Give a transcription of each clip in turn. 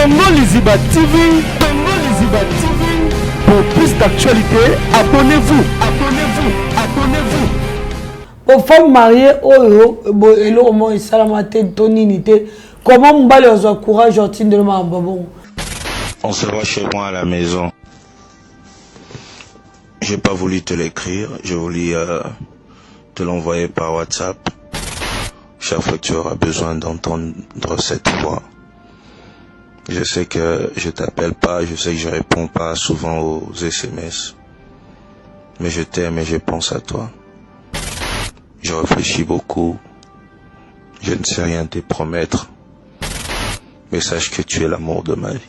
Congo Liziba TV, Congo Liziba TV. Pour plus d'actualités, abonnez-vous, abonnez-vous, abonnez-vous. Po femme mariée oyo eloko moko esalama te to nini te, comment mobali azwa courage otindela makambo bongo? On se voit chez moi à la maison. J'ai pas voulu te l'écrire, j'ai voulu te l'envoyer par WhatsApp. Chaque fois que tu auras besoin d'entendre cette voix. Je sais que je t'appelle pas, je sais que je réponds pas souvent aux SMS. Mais je t'aime et je pense à toi. Je réfléchis beaucoup. Je ne sais rien te promettre. Mais sache que tu es l'amour de ma vie.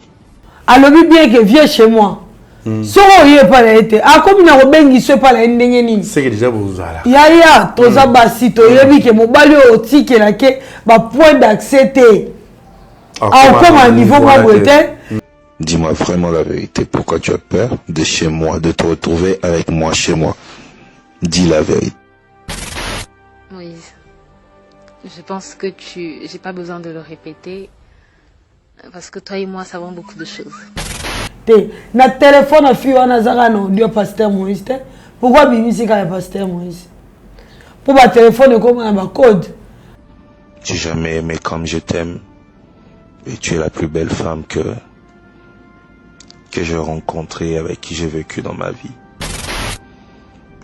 Alobi bien que viens chez moi. Soko oye epai na ye te, akomi na kobengisa epai na ye ndenge nini? Seke déjà bozala. Yaya, toza basi, toyebi ke mobali oyo otikelake bapoint d'accès te, akokoma niveau moko boye te. Dis-moi vraiment la vérité, pourquoi tu as peur de chez moi, de te retrouver avec moi chez moi? Dis la vérité. Moïse, je pense que tu... J'ai pas besoin de le répéter, parce que toi et moi savons beaucoup de choses. Te, na téléphone na fille wana azaka na audio pasteur Moïse te. Pourquoi bimisi kaka pasteur Moïse? Po ba téléphone ekoma na ba code. J'ai jamais aimé comme je t'aime. Et tu es la plus belle femme que j'ai rencontrée, avec qui j'ai vécu dans ma vie.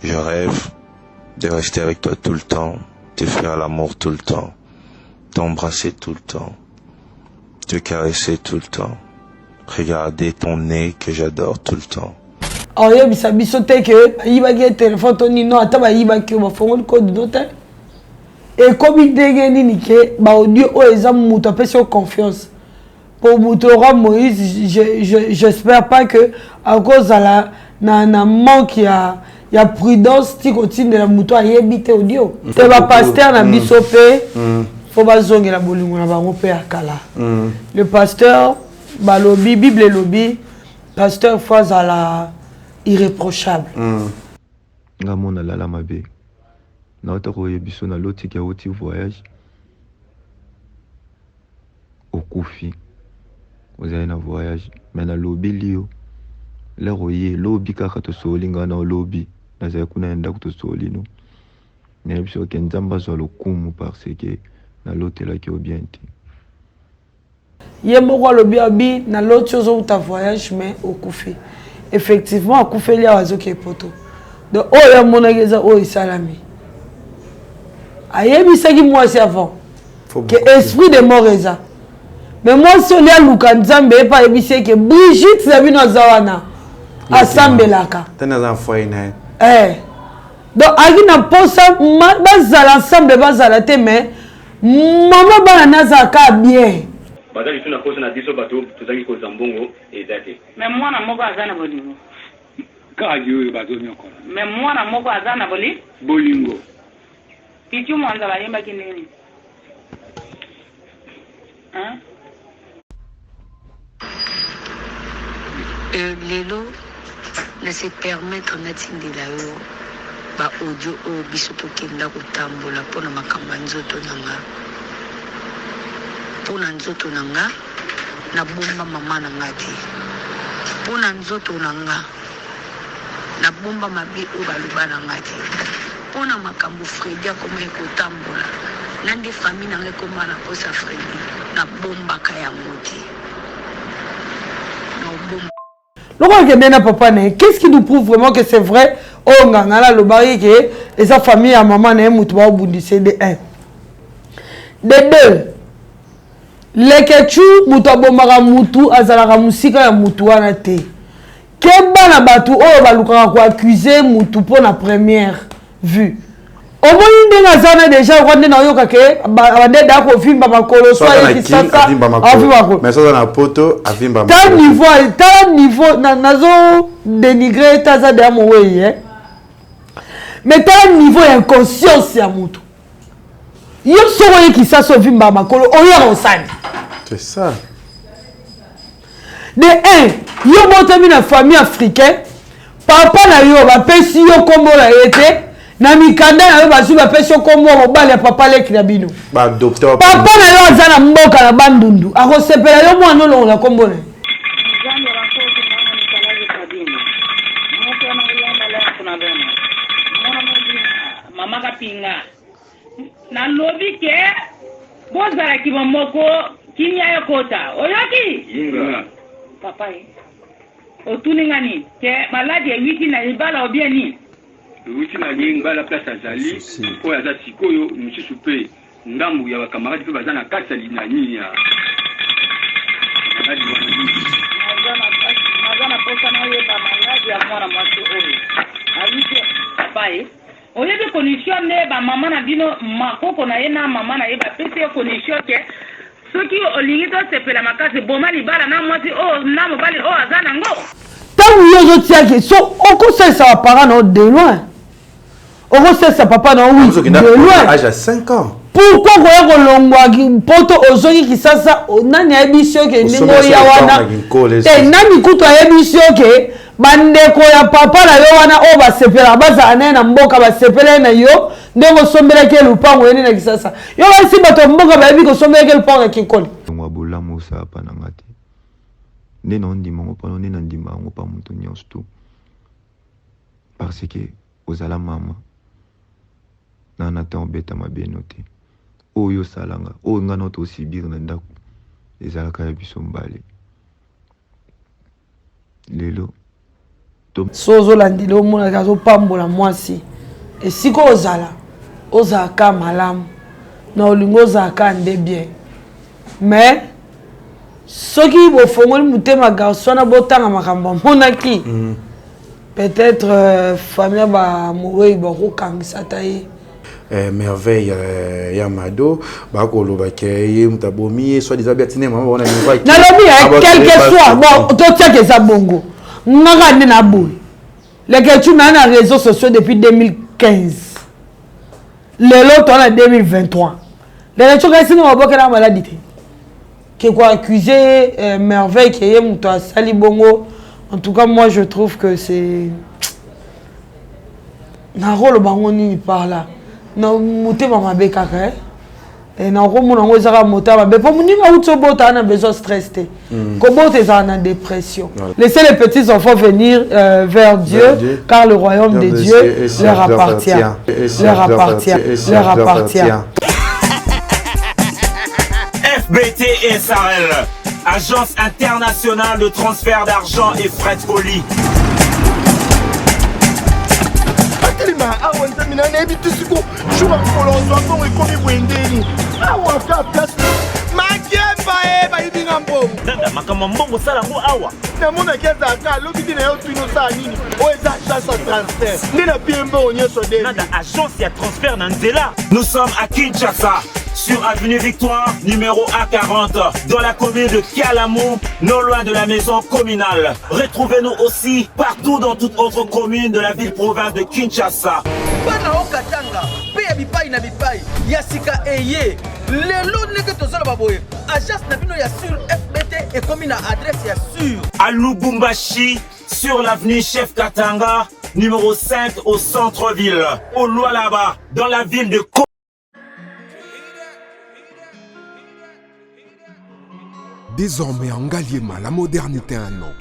Je rêve de rester avec toi tout le temps, te faire l'amour tout le temps, t'embrasser tout le temps, te caresser tout le temps, regarder ton nez que j'adore tout le temps. Oyebisa biso te ke bayibaki ye téléphone to nini, ata bayibaki yo, bafongoli code no te. Ekomi ndenge nini ke baaudio oyo eza moto apesi yo confiance? Po moto roi Moïse, j'espère pas que akozala na manque ya prudence ti kotindela moto ayebi te audio te. Bapaster na biso mpe fo bazongela bolingo na bango mpe ya kala. Le pasteur, balobi, Bible elobi pasteur fo azala irréprochable. Nga mona lala mabe, nauta koyeba biso na lotiki auti voyage, okufi, ozali na voyage, me nalobeli yo lere oye lobi kaka, tosoli ngai na olobi, nazali kuna ya ndako, tosoli no, nayebi soki ke Nzambe azwa lokumu parce que nalotelaki yo bien te. Ye moko alobi, abi naloti ozowuta voyage mais okufi. Effectivement akufeli awa, azoki poto. Donc oyo amonaki eza oyo esalami. Ayebisaki mwasi avant ke esprit de mort eza, mais mwasi oli aluka Nzambe, ye mpe ayebisi ye ke Brigitte na bino aza wana, asambelaka. Tani aza na foyer na ye. Eh. Donc ayaki na mposa bazala ensemble, bazala te, mais mama bana nazalaka bien. Baza lisusu na posa na biso bato tozangi kozwa mbongo eza te. Mais mwana moko aza na bolingo. Kaka oyo bazonyokola. Mais mwana moko aza na bolingo. Pichu Mwanza bayembaki nini? Hein? Lelo na se permettre natindela yo ba audio oyo biso tokenda kotambola mpo na makambo ya nzoto na nga. Mpo na nzoto na nga, nabomba mama na nga te. Mpo na nzoto na nga, nabomba mabe oyo baloba na nga te. Mpo na makambo Fredy akomaki kotambola na nde famille na nga ekoma na posa Fredy, nabombaka yango te. Naobomba. Lokola akende na papa na ye, qu'est-ce qui nous prouve vraiment que c'est vrai oyo nganga na alobaki ke eza famille ya mama na ye moto baobundisa? De 1, de 2, Lekechu, moto abomaka mutu azalaka mosika ya mutu wana te. Keba na bato oyo balukaka koaccuse mutu mpo na première vue. Omoni ndenge aza wana déjà okwa nde nayoka ke bandede akovimba makolo, so aye Kisasa avimba makolo, mais so na poto avimba. Ta niveau, tala niveau, nazo dénigrer te, aza deya mowei, eh? Mais tala niveau ya inconscience ya mutu. Yo soko oye Kisasa, ovimba makolo, oyaka osani. C'est ça. De un, yo botami na famille africain, papa na yo bapesi yo nkombo na ye te. Na mikanda na yo bazwi bapesi yo nkombo ya mobali ya papa leki na bino. Papa na yo aza na mboka na Bandundu, akosepela yo mwana olongola nkombo na ye? Mama Kapinga, nalobi ke bozala kima moko kimia ekota oyoki papa ye otuni nga nini ke maladi ewiti na libala obie nini ewuti na libala place azali oyo aza sikoyo mosusu mpe ndambu ya bakamaradi mpe baza na kati ya na nini ya maladi wana naza na mposa nayeba maladi ya mwana mwasi oyo awuti papa ye Oyebi condition nde ba maman na bino ma koko na ye na maman na ye ba pesi ye condition ke soki olingi to sepela makasi boma libala na mwasi oyo na mobali oyo aza na ngo. Tango yo ozo tia ke so oko salisa ba parents na yo de loin oko salisa papa na yo oui de loin âge ya 5 ans pourquoi koya kolongwa poto ozongi kisasa nani ayebisi yo ke ndenge oya wana te nani kutu ayebisi yo ke Bandeko ya papa na yo wana oyo basepelaka bazala naye na mboka basepela ye na yo ndenge osombelaki ye lupango ye nde na Kisasa. Yo okanisi bato ya mboka bayebi kosombelaki ye lupango na Kinkole? Elongo ya bolamu osala pa na nga te nde na ondima yango pano nde na ndima yango pa moto nyonso tout parce que ozala mama na na temps obeta mabe no te oyo osala nga oyo nga na to subir na ndako ezalaka ya biso mbale lelo to so ozolandela omonaka azopambola mwasi esika ozala ozala ka malamu na olingi ozala ka nde bien mais soki bofongoli motema garçon wana botanga makambo amonaki mm. peut-être euh, famille ya bamowei bakokangisa ata ye eh, merveille eh, ya mado bakoloba ke ye moto abomi ye soit disant biatine mama bango na niveau nalobi eh, quelque soit bon totiaka eza bongo ngaka nde na boye leketchu naa na réseaux sociaux depuis 2015 lelo toa na 2023 leketchu kasi nga babokela maladi te ke ko accuser euh, merveille ke ye moto asali bongo en tout cas moi je trouve que c'est nakoloba yango nini par là na motema mabe kaka eh? eh, nakomona yango ezaka motema mabe mpo moninga auti obota na besoin stress te mm. kobota ezala na dépression laissez les petits enfants venir euh, vers Dieu, vers Dieu car le royaume de Dieu leur appartient leur appartient leur appartient FBT SARL, Agence internationale de transfert d'argent et frais de colis. atelema awa nzambe na nayebi te siko jour ya mokolo ozwa mbongo ekomi boye ndeni awa ka place makemba e bayibi nga mbongo dada makambo ya mbongo osala yango awa namonaki azalaka alobi te na yo tuni osala nini oyo eza agence ya transfert nde na pie mbongo nyonso de nada agence ya transfert na nzela nous sommes à kinshasa sur avenue Victoire, numéro A40, dans la commune de Kalamu, non loin de la maison communale. Retrouvez-nous aussi partout dans toute autre commune de la ville-province de Kinshasa. bana okatanga mpe ya bipai na bipai ya sika eye lelo ndenge tozoloba boye agence na bino ya sur fbt ekomi na adresse ya sur À Lubumbashi, sur l'avenue Chef Katanga, numéro 5 au centre-ville, au Lualaba, dans la ville de Ko Désormais en Ngaliema, la modernité a un nom.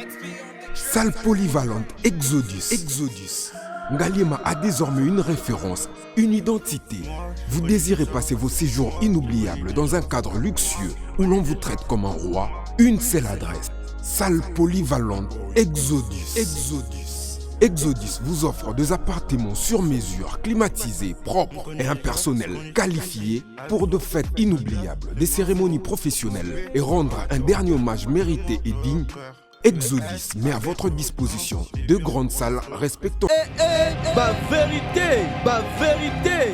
Salle polyvalente Exodus. Exodus. Ngaliema a désormais une référence, une identité. Vous désirez passer vos séjours inoubliables dans un cadre luxueux où l'on vous traite comme un roi Une seule adresse. Salle polyvalente Exodus. Exodus. Exodus vous offre des appartements sur mesure, climatisés, propres et un personnel qualifié pour de fêtes inoubliables, des cérémonies professionnelles et rendre un dernier hommage mérité et digne. Exodus met à votre disposition deux grandes salles respectant. Eh, eh, ba vérité, ba vérité.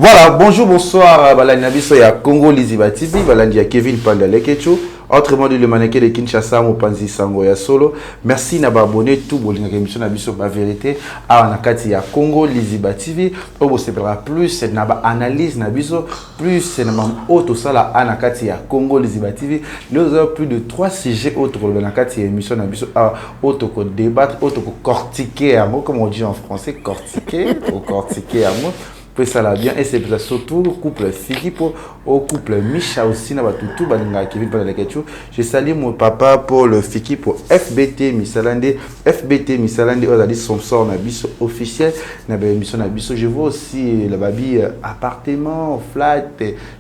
Voilà, bonjour, bonsoir, balandi na biso ya Congo Liziba TV, balandi ya Kevin Panda Lekecho, autrement dit le mannequin de Kinshasa, mopanzi sango ya solo. Merci na ba abonné tout bolingaka émission na biso ba vérité awa na kati ya Congo Liziba TV, oyo bosepelaka plus na ba analyse na biso, plus na ba oyo tosala a na kati ya Congo Liziba TV. Lelo toza plus de 3 sujets oyo tokoloba na kati ya émission na biso awa, oyo toko débattre, oyo toko cortiquer yango, comme on dit en français, cortiquer, cortiquer yango. Po esala bien esepela surtout couple Fiki po au couple Misha aussi na batutu balingaka Kevin Panda Leketchou. Je salue mon papa Paul Fiki pour FBT Misalande, FBT Misalande oyo azali sponsor na biso officiel na ba émission na biso. Je vois aussi la babi appartement, flat,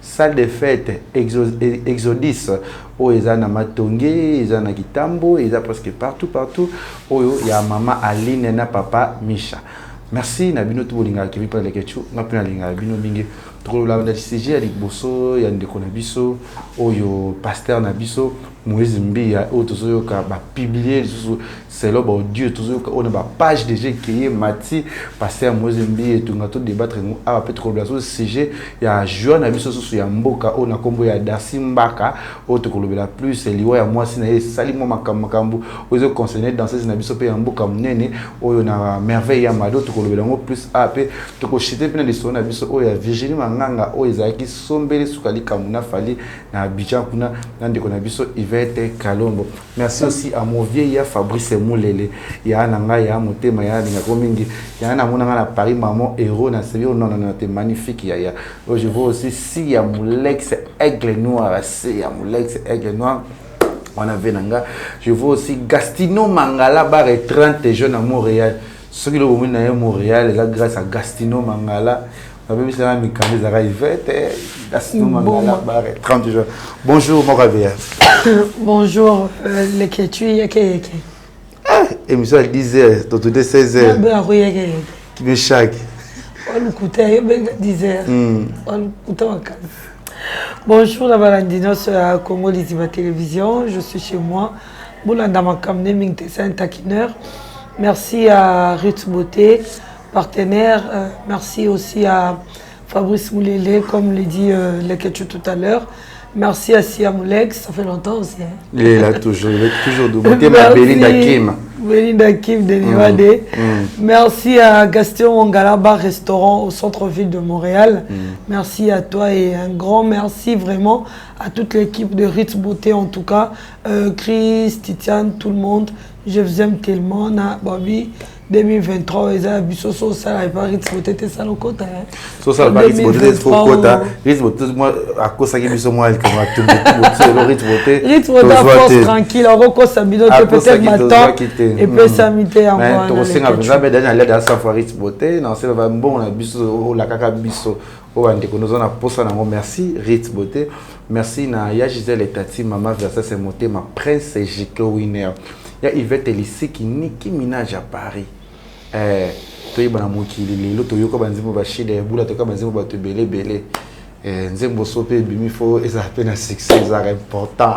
salle de fête, Exodus oyo eza na Matonge, eza na Kitambo, eza presque partout partout oyo ya mama Aline na papa Misha. Merci na bino to bolingaka Kevin Panda Leketchou, nga mpe nalingaka bino mingi. Tokolanda sujet ya liboso ya ndeko na biso oyo pasteur na biso Moïse Mbiya, oyo tozoyoka bapublier lisusu selon baaudio, tozoyoka oyo na bapage déjà ekeye mati. Pasteur Moïse Mbiya etonga todébattre yango awa. Mpe tokoloba so sujet ya joueur na biso susu ya mboka oyo na nkombo ya Darcy Mbaka, oyo tokolobela plus liwa ya mwasi na ye esali mwa makambo makambo oyo ezoconcerne danseuse na biso mpe ya mboka monene oyo na Merveille ya Mado. Tokolobela yango plus a mpe tokoshite mpe na lisolo na biso oyo ya Virginie Manganga oyo ezalaki sombele suka likambo na Fally na Abidjan kuna na ndeko na biso Yvette Kalombo. Merci aussi à mon vieil ya Fabrice Moulele ya na ngai ya motema ya alingako mingi ya namona ngai na Paris, maman héros na sebi. Non, non, non, t'es magnifique yaya. Je vois aussi si ya Molex Aigle Noir, si ya Molex Aigle Noir wana ve na nga. Je vois aussi Gastino Mangala bar et 30 jeunes à Montréal. Soki lo bomoni na ye Montréal, eza grâce à Gastino Mangala. Babebisaka mikanda ezalaka Ivete Gastino Mangala bar et 30 jeunes. Bonjour Moravia. Bonjour Leketu yeke yeke. Émission à 10 heures, totute 16 heures. Yako yeke yeke. Kimeshaki. Walukuta yebenga 10 heures. Walukuta makasi. Bonjour la balandi nyonso ya Congo Liziba Télévision, je suis chez moi. Bolanda makambo nde mingi te, c'est un taquineur. Merci à Ruth Beauté, partenaire. Merci aussi à Fabrice Moulele, comme le dit Lekechu tout à l'heure. Merci à Sia Moulex, ça fait longtemps aussi. Hein. Il est là toujours, il est toujours de beauté, ma Belinda Kim. Belinda Kim de Nivade. Merci à Gaston Wangala Bar Restaurant au centre-ville de Montréal. Merci à toi et un grand merci vraiment à toute l'équipe de Ritz Beauté en tout cas. Chris, Titiane, tout le monde. Je vous aime tellement. Na Bobby 2023 eza biso so osala epa Ritz Beauté te, sala okota. Sosala pa Ritz Beauté te, fo kota Ritz Beauté. Mwa akosaki biso mwa likambo atumbutumbu elo Ritz Beauté. Ritz Beauté, force tranquille, akokosa bino te, peut-être batemps epesami te yango wana. Tokosenga mpenza mpe dani alede asa fois Ritz Beauté na osala bambongo na biso olakaka biso oyo bandeko noza na posa nango. Merci Ritz Beauté, merci na ya Gisele Tati, mama Versase Motema, Prince Jike Winner, ya Yvette Lisiki, Niki Minage à Paris. Toyeba na mokili lelo toyoka banzembo bashida ebula, toyoka banzembo bato ebele ebele. Nzembo so mpe ebimi, fo ezala mpe na succès, ezalaka important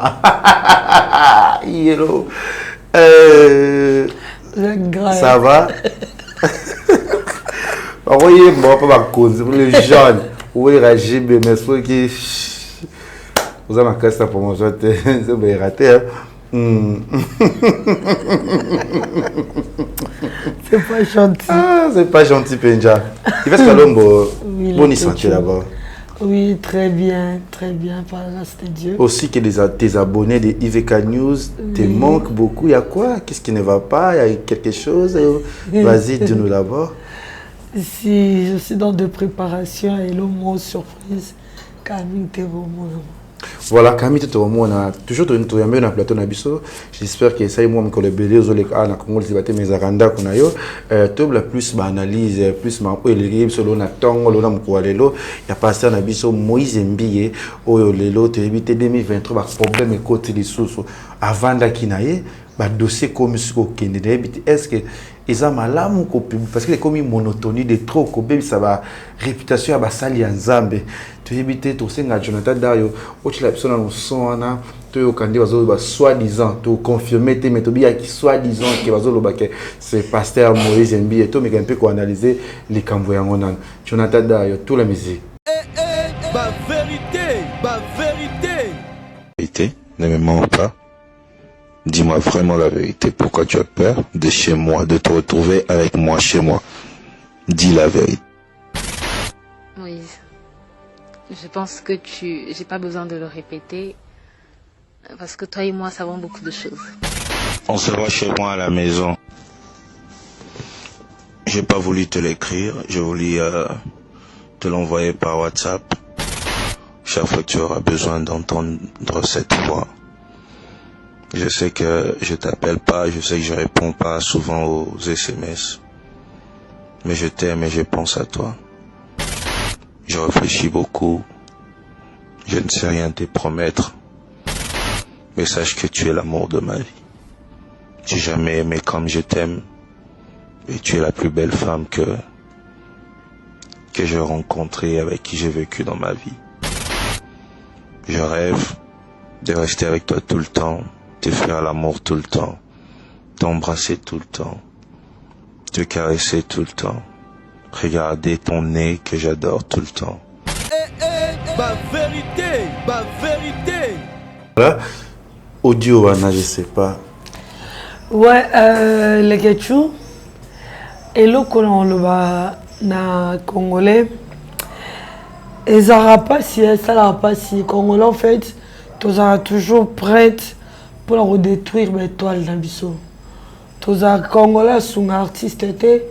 yelo. Ça va, bakoyemba mpo bakonzi le jeune oyera jibe, mais soki oza makasi na promotion te, nzembo erate. C'est pas gentil. Ah, c'est pas gentil, Penja. Yves Kalombo, oui, bonne santé d'abord. Oui, très bien, très bien, par la grâce de Dieu. Aussi que tes abonnés de IVK News te manquent beaucoup. Il y a quoi? Qu'est-ce qui ne va pas? Il y a quelque chose? Vas-y, dis-nous d'abord. Si, je suis dans des préparations et le mot surprise, Camille Théromo. Voilà, Camille Théromo, on a toujours toyambe na plateau na biso. J'espère que ça y moi mokolo ebele ozoleka na Congo Liziba te, mais ezalaka ndako na yo. Tobla plus baanalyse plus ma oyo eleki biso lelo na ntongo, lelo na mokolo ya lelo ya pasteur na biso Moïse Mbiye oyo lelo toyebi te 2023 baproblème ekoti lisusu, avandaki na ye badossier ekomi soki okende, nayebi te est ce que eza malamu parce que ekomi monotonie de trop, kobebisa baréputation ya basali ya Nzambe. Toyebi te, tosenga Jonathan Dario otyela biso na son wana, toyoka nde bazoloba soi-disant, toconfirme te, mais tobiyaki soi-disant ke bazoloba ke c'est pasteur Moïse Mbiye. Tomeka mpe koanalyse likambo yango nano. Jonathan Dario, tout la musique. Ba verite, ba verite. Vérité, ne me mens pas. Dis-moi vraiment la vérité. Pourquoi tu as peur de chez moi, de te retrouver avec moi chez moi Dis la vérité. Moïse, je pense que tu... J'ai pas besoin de le répéter, parce que toi et moi savons beaucoup de choses. On se voit chez moi à la maison. J'ai pas voulu te l'écrire, j'ai voulu euh, te l'envoyer par WhatsApp. Chaque fois que tu auras besoin d'entendre cette voix. Je sais que je t'appelle pas, je sais que je réponds pas souvent aux SMS. Mais je t'aime et je pense à toi. Je réfléchis beaucoup. Je ne sais rien te promettre. Mais sache que tu es l'amour de ma vie. J'ai jamais aimé comme je t'aime. Et tu es la plus belle femme que, que j'ai rencontrée, avec qui j'ai vécu dans ma vie. Je rêve de rester avec toi tout le temps, te faire l'amour tout le temps, t'embrasser tout le temps, te caresser tout le temps, regarder ton nez que j'adore tout le temps. Eh, eh, ba vérité, ba vérité. Voilà. Audio wana, je sais pas. Ouais, euh, Leketchou, eloko na oloba na congolais ezalaka mpasi esalaka mpasi congolais en fait tozalaka toujours prête mpona kodétruire baétoile na biso tozalaka congolais asunga artiste te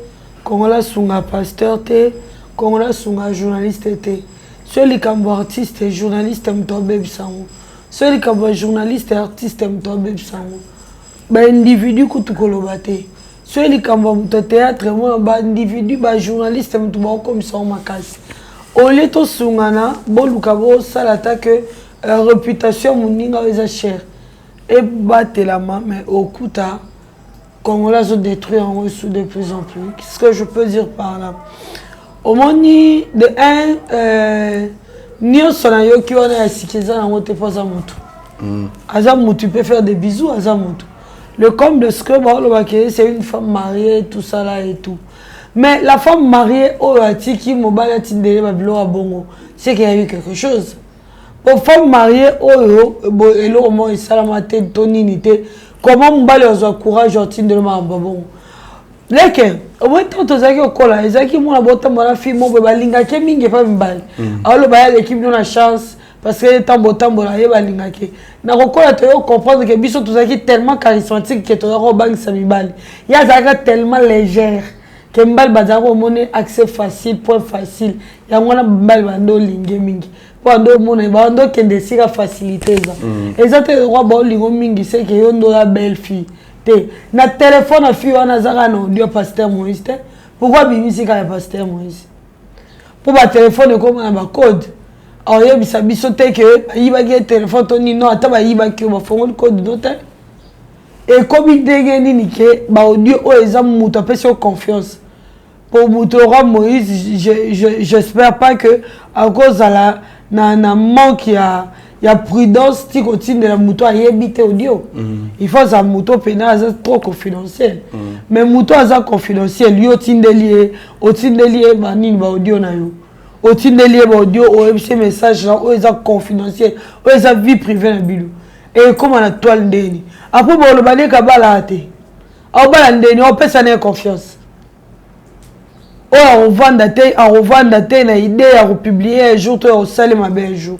congolais asunga pasteur te congolais asunga journaliste te so likambo artiste journaliste moto abebisa yango so likambo ya journaliste artiste moto abebisa yango baindividu kutu koloba te soki likambo ya moto ya théâtre mona baindividu bajournaliste moto bakokomisa yango makasi olie tosungana boluka bosala ata ke euh, réputation ya moninga oyo eza chere ebatelama mais okuta congolais azodétruire yango esu de plus en plus ce que je peux dire par là omoni de un euh, nyonso nayoki wana ya sika eza nango te mpo aza motu mm. aza motu peut faire des bisous aza motu le comble de ce que baolobaka c'est une femme mariée tout ça là et tout mais la femme mariée oyo atiki mobali atindele babiloko ya bongo c'est qu'il y a eu quelque chose po femme mariée oyo eloko moko esalama te to nini te comment mobali azwa courage atindele makambo ya bongo leke omoi ntango tozalaki kokola ezalaki mwana botambola na fille moko boye balingaki mingi epa mibali mm. aloba ye aleki bino na chance parce que ntango botambola ye balingaki na kokola toyo comprendre ke biso tozalaki tellement charismatique ke tozalaki kobangisa mibali ye azalaka tellement légère ke mibali bazalaki komona accès facile point facile yango wana mibali bando olinge mingi mpo bando omona bando okende esika facilité eza mm. eza te roi baolingo mingi seke yo nde oza belle fille te na telefone ya fille wana aza kaka na audio ya pasteur moïse te pourquoi abimisi kaka ya pasteur moïse mpo batelefone ekoma na bacode aoyebisa biso te ke bayibaki ye telefone to nini no ata bayibaki yo bafongoli code no te ekomi ndenge nini ke baaudio oyo eza moto apesi yo confiance po moto lokola moïse j'espère pas que akozala na, na manque ya ya prudence ti kotindela moto ayebi te audio mm. il faut azala moto mpena aza trop confidentiel mm. mais moto aza confidentiel yo otindeli ye otindeli ye banini baaudio na yo otindeli ye baaudio oyebisi message na oyo eza confidentiel oyo eza vie privée na bino ekóma na toile ndeni apres boloba nde kabalaka te aobala ndeni opesa na ye confiance oyo akovanda te akovanda te na idée ya kopublie un jour to ya kosalema mabe un jour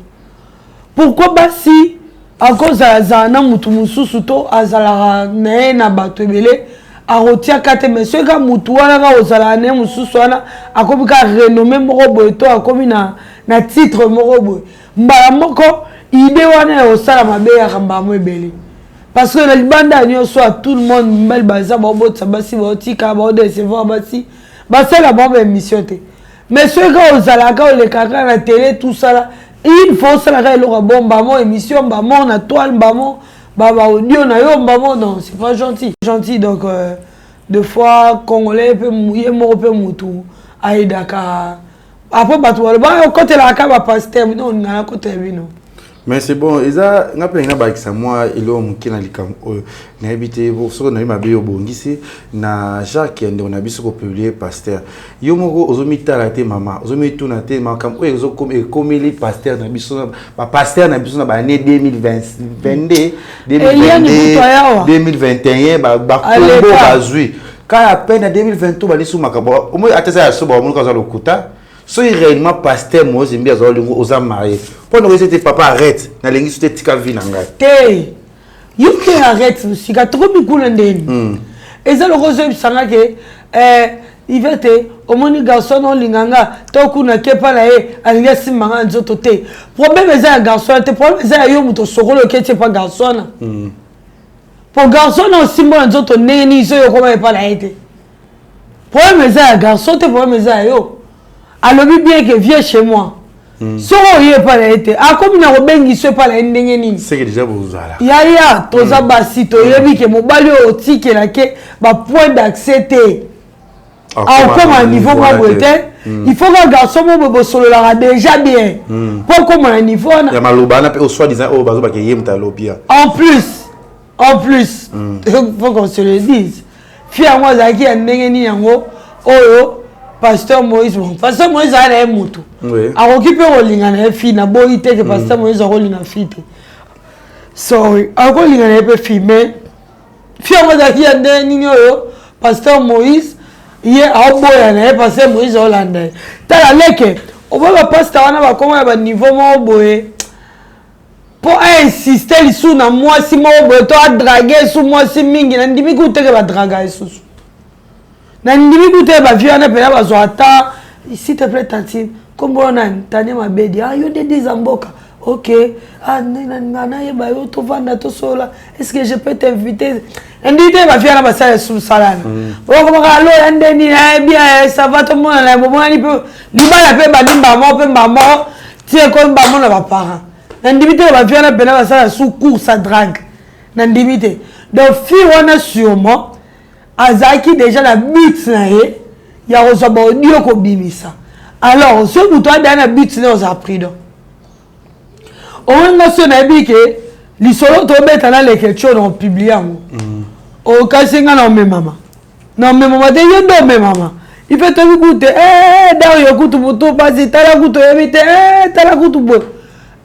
pourquoi basi akozalazala na motu mosusu to azalaka na ye na bato ebele akotiaka te mais soki kaka motu wana kaka ozalaka na ye mosusu wana akomi kaka renomme moko boye to akomi na, na titre moko boye mbala moko idée wana ya kosala mabe eyaka mbala mo ebele parce que na libanda ya nyonso ya tout le monde mibali baza baobotisa basi baotika baodecevoir basi basala bango baémission te mais soki kaka ozalaka olekaka na tele tout sala il faut osalaka eloko ya bon mbamo émission mbamo na toile mbamo baaudio na yo mbamo non c'est pas gentil gentil donc euh, de fois congolais mpe ye moko mpe mutu ayedaka après bato balobaka okotelaka kaka bapaster bino olingaka nakotela bino. Mais c'est bon, eza nga mpe nalingi nabakisa mwa eloko moke na likambo oyo. Nayebi te soki nayebi mabe, obongisi na Jacques ya ndeko na biso kopublier pasteur. Yo moko ozomitala te, mama, ozomituna te makambo oyo ekomeli pasteur na biso, bapasteur na biso na baannée 2022, 2021, bakombo bazwi kaka peine na 2023, balisi makambo omoi ata eza ya so, bamonika aza lokuta. Soki réellement pasteur Moïse Mbiye aza olingo, oza marié, mpo ndeko esi te, papa, arrête, nalingi so te, tika vie na ngai. Te, yo te, arrête mosika, tokomi kuna ndeni. Eza loko ozoyebisanga ke ive te, omoni garçon na olinga nga to kuna kepa na ye, alingi asimba nga nzoto te. Problème eza ya garçon wana te, problème eza ya yo moto osokoli, oketi epa garçon wana. Po garçon na osimba na nzoto ndenge nini soki okoma epa na ye te? Problème eza ya garçon te, problème eza ya yo. Alobi bien que viens chez moi. Soki oye epa na ye te, akomi na kobengiso epa na ye ndenge nini? Seke déjà bozala. Yaya, toza basi, toyebi ke mobali oyo otikelake bapoint d'accès te, akokoma na niveau moko boye te. Il faut ka garçon mo boye bosololaka déjà bien mpo okoma na niveau wana. Ya maloba wana mpe o soi-disant oyo bazobaka ye moto alobi ya. En plus, faut qu'on se le dise, fille yango azalaki ya ndenge nini yango oyo pasteur Moïse? Bon, pasteur Moïse aza na ye motu, akoki mpe kolinga na ye fille. Naboyi te ke pasteur Moïse akolinga fille te, sorry, akolinga na ye mpe fille, mais fille yango azalaki ya ndenge nini oyo pasteur Moïse ye aoboya na ye, pasteur Moïse aolanda ye? Tala leke, oboyi bapasteur wana bakoma ya baniveau moko boye mpo ainsiste lisusu na mwasi moko boye to adraguer esu mwasi mingi. Nandimi kutu teke badraguer lisusu, nandimi kutu te bavie wana mpena bazwa ata. S'il te plaît, tantine, kombo nani? Tania Mabedi. Ah, yo nde diza mboka. Ok, ah, nga nayeba yo, tovanda, tosolola. Est ce que je peux t'inviter? Nandimi te bavie wana basala esu mosalana okomaka alo ya ndeni bien, ça va, tomonana. Bomonani mpe libala mpe bandi mbamo mpe mbamo ti ekomi mbamo na baparent. Nandimi te bavie wana mpena basala sous course à drague, nandimi te. Donc fille wana sûrement azalaki déjà na but na ye ya kozwa baaudio kobimisa. Alors soki moto adaya na but na ye, ozala prudent. Omoni nga so nayebi ke lisolo tobeta na leke tio na opublier yango, okasi nga na omemama, na omemama te, yo nde omemama. Ife toyebi kutu te dario kutu motu mpasi, tala kutu oyebi te, tala kutu boye,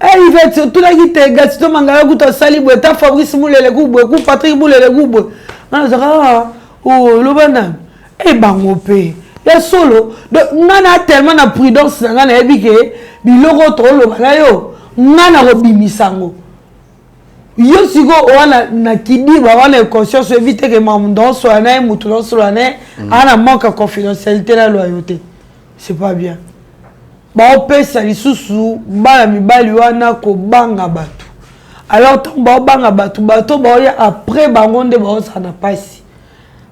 Ive otunaki te, Gasito Mangala kutu asali boye, ta Fabrice Mulele ku boye, ku Patrick Mulele ku boye. Nga nazalaka oloba nanu e bango mpe ya solo. Donc nga na tellement na prudence na nga, nayebi ke biloko oyo toloba na yo, nga na kobimisa yango. Yo sikoyo wana na kidiba wana, conscience oyebi te ke makambo ndaosola na ye, motu naosola na ye aa na manque ya confidentialité na loyauté, c'est pas bien. Baopesa lisusu bana mibali wana kobanga bato. Alors ntango baobanga bato, bato baoya après bango nde baozala na mpasi.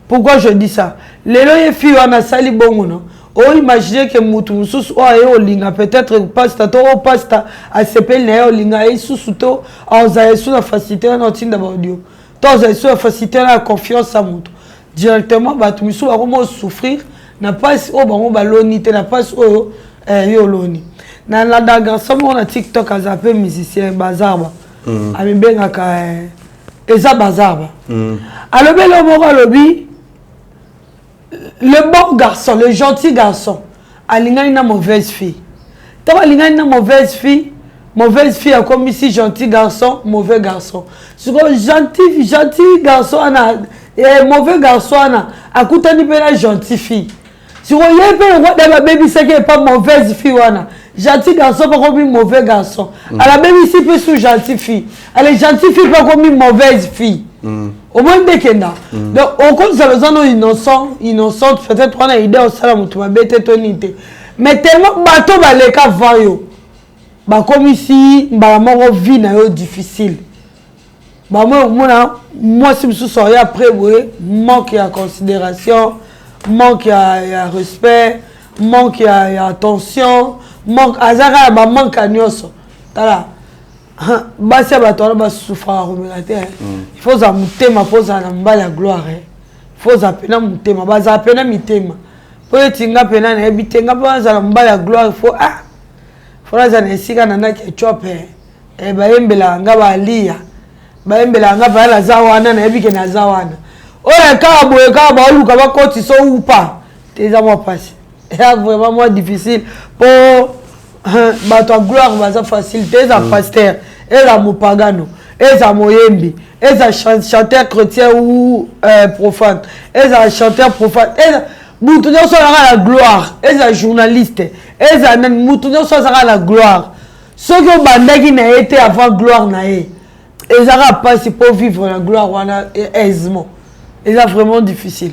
Pourquoi je dis ça? Lelo ye fille wana asali bongo, no oimagine ke mutu mosusu oyo aye olinga peut-être pasta to oyo pasta asepeli na ye, olinga ye susu to azala esu na facilité wana otinda baaudio to azala esu na facilité wana ya confiance ya motu directement. Bato misusu bakoma osouffrir na mpasi oyo bango baloni te, na mpasi oyo yo oloni. Nalanda garçon moko na TikTok, aza mpe musicien, Bazarba. Amibengaka eza Bazarba. Alobi eloko moko, alobi le bon garçon, le gentil garçon alingani na mauvaise fille. Ntango alingani na mauvaise fille, mauvaise fille akomisi gentil garçon mauvais garçon. Sikoyo gentil garçon wana, mauvais garçon wana akutani mpe na gentil fille. Sikoyo ye mpe lokwa da babebisaki epa mauvaise fille wana, gentil garçon mpe akomi mauvais garçon. Alabebisi mpe su gentil fille, ale gentil fille mpe akomi mauvaise fille. Omoni nde kenda. Donc okozala oza no innocent, innocente, peut-être wana idée osala moto mabe te to nini te, mais tellement bato baleka avant yo bakomisi mbala moko vie na yo difficile. Bamoi omona mwasi mosusu oya après boye, manque ya considération, manque ya respect, manque ya attention, manque, aza kaka bamanque ya nyonso. Tala, basi ya bato wana basufraka komeka te. Il faut ozala motema mpo ozala na mobali ya gloire. Il faut ozala mpena motema, bazala mpena mitema mpo eti nga mpena nayebi te, nga mpo nazala mobali ya gloire, faut ah, faut nazala na esika na ndaki etiope. Eh, bayembelaka nga balia bayembelaka nga baya naza wana nayebi ke naza wana oyo kaka boye kaka baoluka bakotisa oupa te eza mwa mpasi eza vraiment mwa difficile mpo bato ya gloire baza facile te eza pasteur eza mopagano eza moyembi eza chanteur chrétien ou euh, profane eza chanteur profane eza mutu nyonso azalaka na gloire eza journaliste eza nani mutu nyonso azalaka na gloire soki obandaki na ye te avant gloire na ye ezalaka mpasi mpo vivre na gloire wana aisement eza vraiment difficile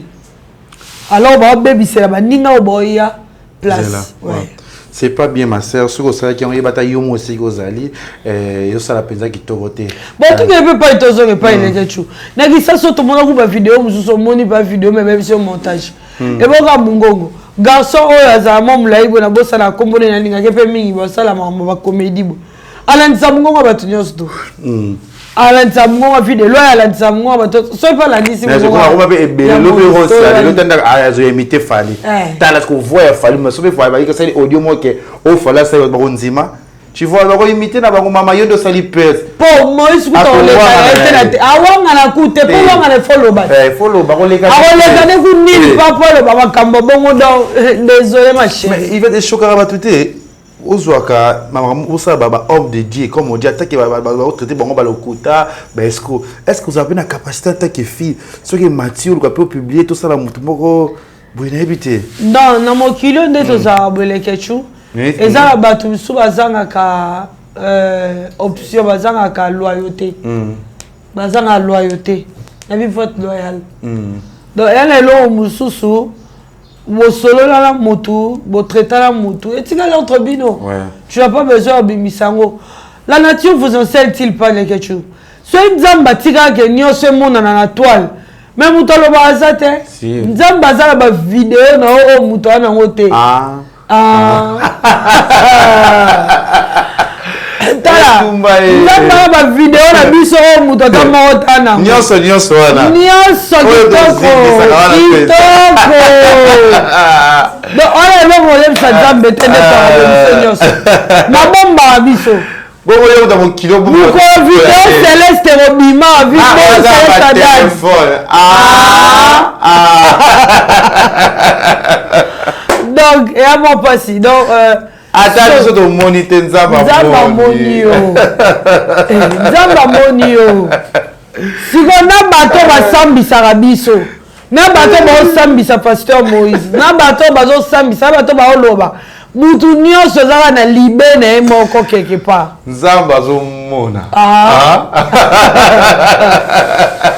alors baobebisela baninga oyo baoya place ouais. ouais. c'est pas bien ma sœur soki osalaki yango yeba ata yo mo esiki ozali ezosala mpenza kitoko te bon tokende mpe epai tozonga epai Leketchou na Kisasa tomonaki bavideo mosusu omoni bavideo meme biso montage eboka mongongo garçon oyo azala mwa molai boye nabosana nkombo nde nalingaki mpe mingi basala makambo bacomédie boye alandisa mongongo ya bato nyonso to alandisa mongongo ya video loyo alandisa mongongo ya bato soki mpe alandisi mongongo mpe ebele lobi rosa lelo tanda azo imiter Fally tala ko voix ya Fally mais soki Fally bayiki asali audio moko ke oyo Fally asali bakondima tu vois bakoimite na bango mama yo nde osali pese po moïse kuta oleka te awangana ku te po wangana il faut loba faut loba akoleka akoleka ne ku nini pa po aloba makambo bongo donc désolé ma chérie il va eshokaka bato te ozwaka osala ba homme de dieu comme on dit atake baotraite bango balokuta baescroc est ce que ozala mpe na capacité atake fille soki emati oluka mpe opublie tosala motu moko boye nayebi te non na mokili oyo nde tozalaka boye Leketchou eza na bato mosusu bazangaka option bazangaka loyauté bazangaka loyauté nabi vote loyal donc eya na eloko mosusu bosolola na mutu botraita na mutu etikali entre bino tu n'as pas besoin obimisa yango la nature vous enseigne-t-il pas Leketchou soki nzambe atikaka ke nyonso emonana na toile mais moto aloba aza te nzambe aza na bavideo na yo oyo moto aza nango te ah. tala nzambe aza bavideo na biso oyo moto ata moko ta nango nyonso nyonso wana nyonso kitoko kitoko donc oyo eloko oyebisa nzambe te nde biso nyonso mabombaka biso bongo yo na mokili mokolo video celeste kobima video celeste donc eya mwa mpasi donc ata biso tomoni te nzambe nzambe amoni yo nzambe amoni yo sikoyo na bato basambisaka biso na bato baosambisa pasteur moïse na bato bazosambisa na bato baoloba mutu nyonso ezaka na libe na ye moko quelque part nzambe azomona ah.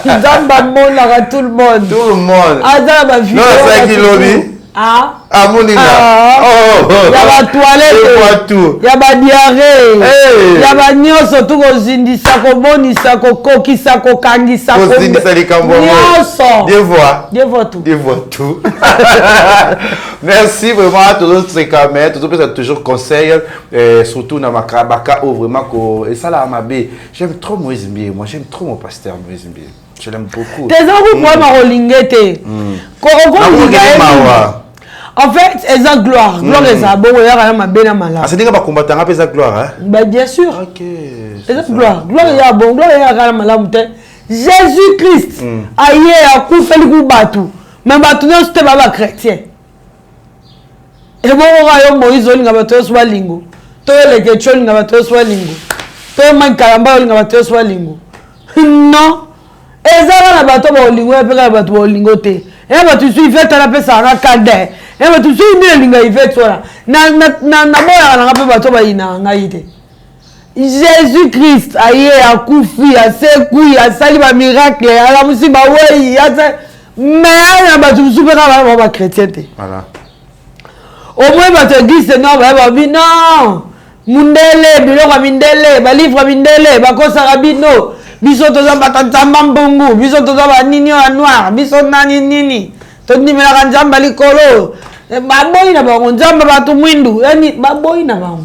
nzambe amonaka tout le monde tout le monde aza na bavideo lobi amoninga ya batoilette ya badiarrhée ya banyonso tu kozindisa komonisa kokokisa kokangisa kozindisa likambo nyonso Dieu voit Dieu voit tout Dieu voit tout merci vraiment tozoseka mais tozopesa toujours conseil surtout na baka oyo vraiment ko esalaka mabe j'aime trop Moïse Mbiye moi j'aime trop mon pasteur Moïse Mbiye je l'aime beaucoup teza kuprema kolinga te okolinga en fait eza gloire gloire ezala bongo eyaka na mabe na malamu asendinga bakombatanga mpe eza gloire bah bien sûr eza gloire gloire eyaka bongo gloire eyaka na malamu te jésus christ aye akufeli ku bato mais bato nyonso te ba bachrétien ebongo kaka yo moïse olinga bato nyonso balingo to yo Leketchou olinga bato nyonso balingo to yo Mike Kalamba olinga bato nyonso balingo non eza kaka na bato baolingo ya mpe kaka bato baolingo te eya bato isusu Ivete wana apesaka nga kanda eya bato isusu nde elinga Ivete wana naboyaka nanga mpe bato bayinaka ngai te jésus christ aye akufi asekui asali bamiracle alamusi bawei mais na bato mosusu mpe kaka bana bachrétien te au moins bato église nord baya babi non mundele biloko ya mindele balivre ya mindele bakosaka bino biso toza bato nzamba mbungu biso toza banini oyo ya noir biso nani nini tondimelaka nzambe likolo baboyi na bango nzambe bato mwindu yani baboyi na bango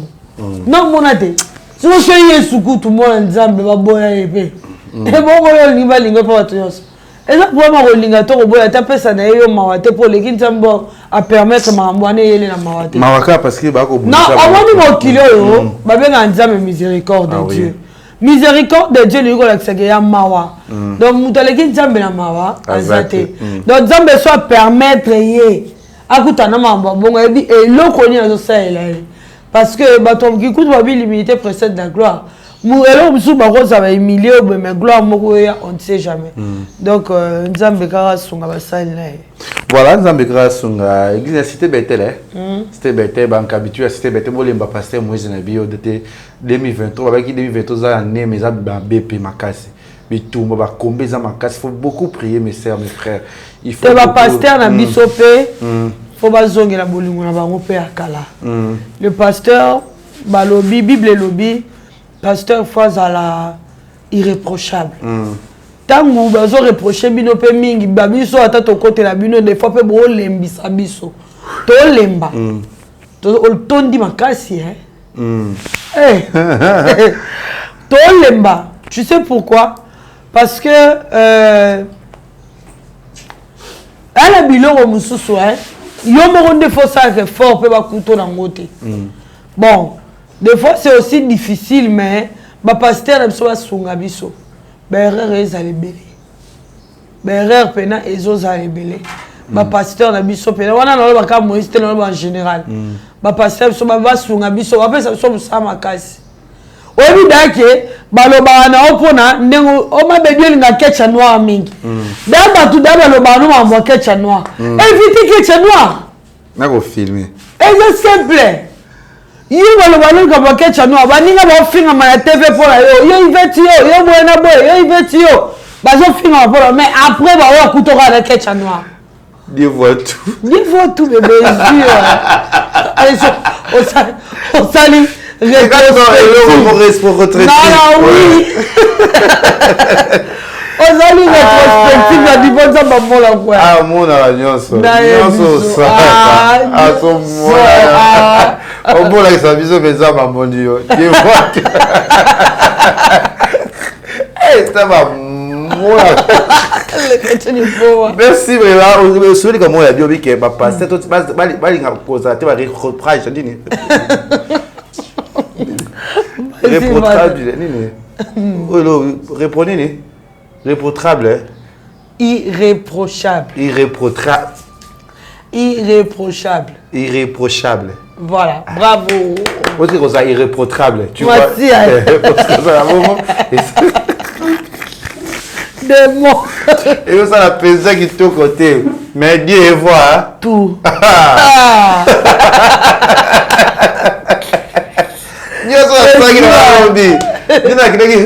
nomona te soki so yesu kutu mwana nzambe baboya ye mpe ebongo oyo olingi balinga mpo bato nyonso eza problème kolinga to koboya te apesa na ye yo mawa te mpo oleki nzambe apermettre makambo wana eyele na mawa te mawa kaka parce que bakobundisa non omoni mokili oyo babengaka nzambe miséricorde de dieu. Miséricorde de Dieu elingi kolakisa ke ya mawa. Donc moto aleki Nzambe na mawa aza te. Donc Nzambe so apermettre ye akutana na makambo ya bongo, ayebi eloko nini azosalela ye. Parce que bato ya mokili kutu babi l'humilité précède la gloire. Eloko mosusu bakozala bahumilie oyo boye, mais gloire moko eya, on ne sait jamais. Donc Nzambe kaka asunga basali na ye. Voilà, Nzambe kaka asunga église ya Cité Bethel, eh? Cité Bethel, bankabitu ya Cité Bethel, bolemba pasteur Moïse na biyo te. 2023 babaki, 2023 eza ya neme, eza mabe mpe makasi, bitumba bakombe eza makasi. Faut beaucoup prier, mes sœurs, mes frères, il faut te bapasteur na biso mpe faut bazongela bolingo na bango mpe ya kala. Le pasteur, balobi, Bible elobi, pasteur faut azala irréprochable. Ntango bazoreproche bino mpe mingi, babiso ata tokotela bino des fois mpe boolembisa biso, tolemba. Otondi makasi, hein? Eh. Tolemba, tu sais pourquoi? Parce que ala biloko mosusu, hein? Yo moko nde faut osala effort mpe bakuto nango te. Bon, des fois c'est aussi difficile, mais bapasteur na biso basunga biso. Baerreur ezala ebele, baerreur mpena ezozala ebele. Bapasteur na biso mpena wana, naloba kaka Moïse te, naloba en général. Bapasteur biso basunga biso, bapesa biso mosala makasi. Oyebi dake balobaka na yo mpona ndenge omabedi olinga ketch ya noir mingi. Da bato da balobaka no makambo ya ketch ya noir. Évite ketch ya noir. Nakofilme. Eza simple. Yo baloba no likambo ya ketch ya noir, baninga baofingama na TV mpo na yo. Yo Iveti, yo yo boye na boye, yo Iveti, yo bazofingama mpona, mais après baoyo akutoka na ketch ya noir. Dieu voit tout. Dieu voit tout, bébé. Osali rétrospective. Non, oui. Ozali rétrospective na niveau Nzambe amona kwa. Amonaka nyonso. Nyonso osalaka. Azomona. Obolakisa biso mpenza bamoni yo. Dieu voit tout. Ça Merci vraiment. Osoli kamo ya bio bike ba pasteur to balinga kozala te ba reproche nini? Reprochable nini? Oyo repro nini? Reprochable. Irréprochable. Irréprochable. Irréprochable. Irréprochable. Voilà, bravo. Osi kozala irréprochable. Tu vois. Démon. Ezosala mpenza kitoko te, mais Dieu voit tout. Nyonso nasalaki na balobi nde nakendaki.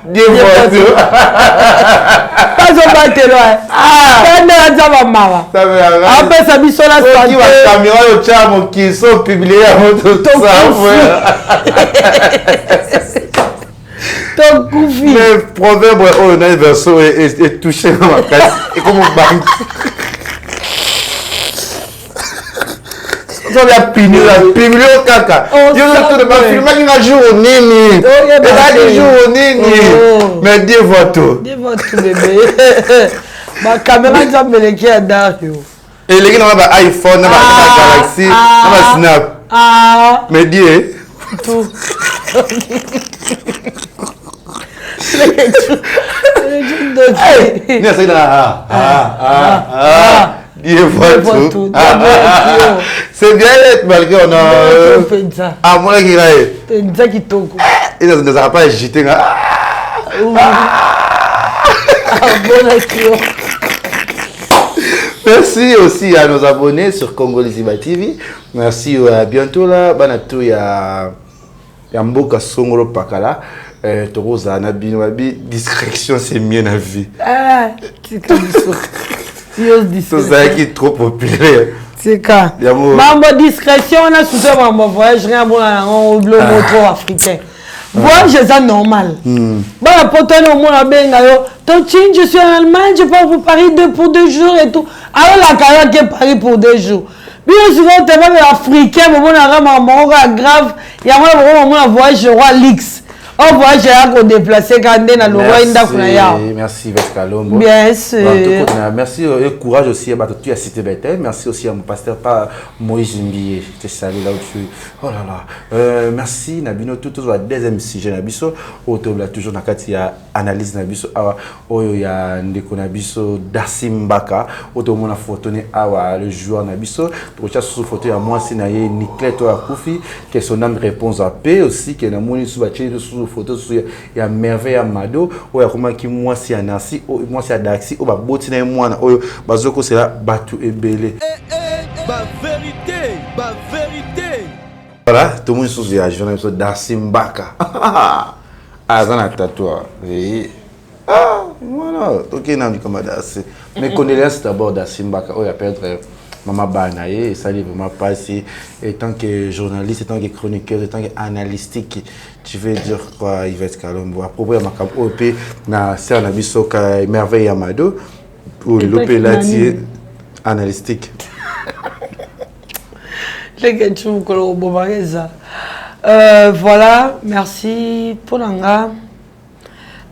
Dieu voit tout. Bazobatelo tande aza bamawa, apesa biso na santé. Bakamera oyo tya mokili so publie yango, tosafu. Tokufi. Mais proverbe oyo na verso etouche na makasi, ekomo bangi soki apini yo kaka yo bafilmaki nga jour nini, ezalaki jour nini, mais Dieu voit tout. Dieu voit tout, bébé. Bakamera Nzambe eleki ya Dario. Eleki nanga ba iPhone na ba Galaxy na ba Snap, mais Dieu tout. Ni asali na Dieu voit tout. C'est bien malgré on a amonaki nga ye. Mpenza kitoko. Ezalaka pas agité nga. Amonaki yo. Merci aussi à nos abonnés sur Congo Liziba TV. Merci, à bientôt là. Bana tout ya ya mboka songolo pakala. Tokozala na bino babi discrétion c'est mieux na vie. Ah, tika biso. Yo tozalaki trop populaire. Tika. Mambo discrétion wana, surtout mambo voyage, rien bona yango lomo trop africain. Voyage eza normal. Bana poto wana omona abenga yo: "Tantine, je suis en Allemagne, je pars pour Paris pour 2 jours" et tout. Ayolaka yo ake Paris pour 2 jours. Bino sikoyo tellement africain, bomonaka makambo moko kaka grave yango wana, bokomamona voyage roi lix. O voyage ya ko déplacer ka nde na longwaki ndako na ya. Merci Yvette Kalombo. Bien sûr. Merci et courage aussi à bato tu as cité Bethel. Merci aussi à mon pasteur pas Moïse Mbiye. Je te salue là où tu Oh là là. Euh, merci Nabino tout tout deuxième sujet na biso oyo toujours na kati ya analyse na biso awa oyo ya ndeko na biso Darcy Mbaka oyo tomona photo ne awa le joueur na biso tokotia susu photo ya mwasi na ye Niclette oyo akufi que son âme repose en paix aussi que namoni susu batie susu photo susu ya merveille ya Mado oyo akomaki mwasi ya Narcy mwasi ya Darcy oyo baboti na ye mwana oyo bazokosela bato ebele. Eh, eh, ba verite ba verite voilà tomoni susu ya journal biso Darcy Mbaka aza na tatouage eh. ah voilà tokei na likambo ya Darcy mais condoléances d'abord Darcy Mbaka oyo aperdre mama bana ye esali vraiment pasi et tant que journaliste et tant que chroniqueur et tant que analystique tu veux dire quoi Yvette Kalombo à propos ya makambo oyo mpe na sœur na biso ka merveille ya Mado oyo lelo mpe elati ye analystique leke tu mokolo kobomaka eza euh, voilà merci mpo na nga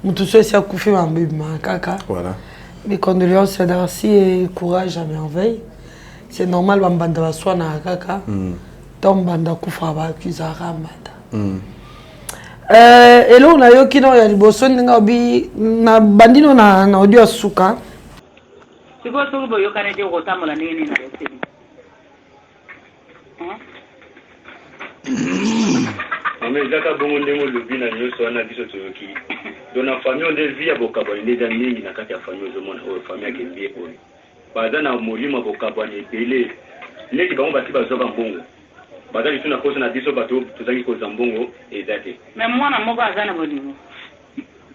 moto so esi akufi mambo ebimaka kaka voilà. mes condoléances à Darcy et courage à merveille c'est normal bambanda baswanaka kaka mm. ntango mbanda akufaka baakuzaka mbanda mm. euh, eloko nayoki nao ya liboso ndenge obi na bandi no na, na audio ya suka sikoyo soki boyokani te okotambola ndenge nini na yoseli Mama ezaka bongo ndenge olobi na nyonso wana biso toyoki donc na famille oyo nde vie ya bokabwani nde eza mingi na kati ya famille ozomona oyo famille ya kembie oyo baza na molimo ya bokabwani ebele neti bango basi bazwaka mbongo baza lisusu na posa na biso bato tozangi kozwa mbongo eza te mais mwana moko aza na bolingo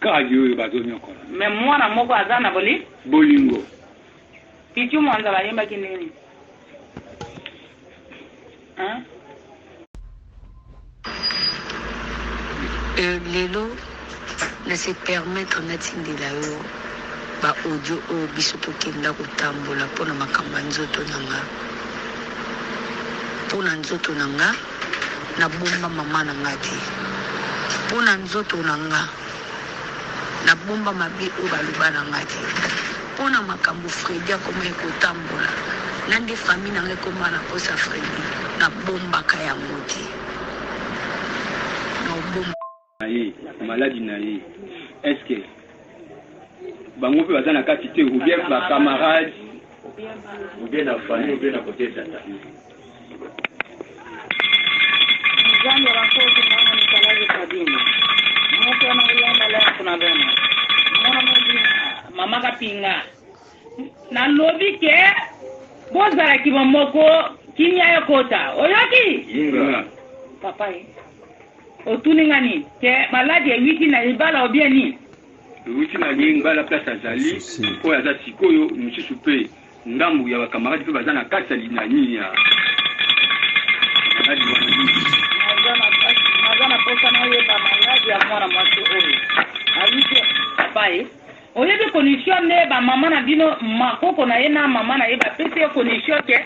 kaka oyo bazonyokola mais mwana moko aza na boli bolingo Pichu Mwanza bayembaki nini? Hein? Euh, lelo na se permettre natindela yo ba audio oyo biso tokenda kotambola mpo na makambo ya nzoto na nga mpo na nzoto na nga nabomba mama na nga te mpo na nzoto na nga Nabomba mabe oyo baloba na nga te po na makambo Freddy akomaki kotambola na nde famille na nga ekoma na posa Freddy nabombaka yango te naobomba. Na ye maladi na ye est ce que bango mpe baza na kati te ou bien ba camarade ou bien na famille ou bien na kote tata Nzambe bakoki mwana misalaki sabina moko na ulamba leo kuna bena mwana mobi mama kapinga nalobi ke bozala kima moko kimia ekota oyoki papa ye otuni nga nini ke maladi ewiti na libala obie nini ewuti na libala place azali oyo aza sikoyo mosusu mpe Ndambu ya ba camarades pe baza na kati ya na nini ya maladi wana mingi. Naza na posa nayeba maladi ya mwana mwasi oyo ayuti papa ye oyebi condition nde ba mama na bino makoko na ye na mama na ye bapesi ye condition ke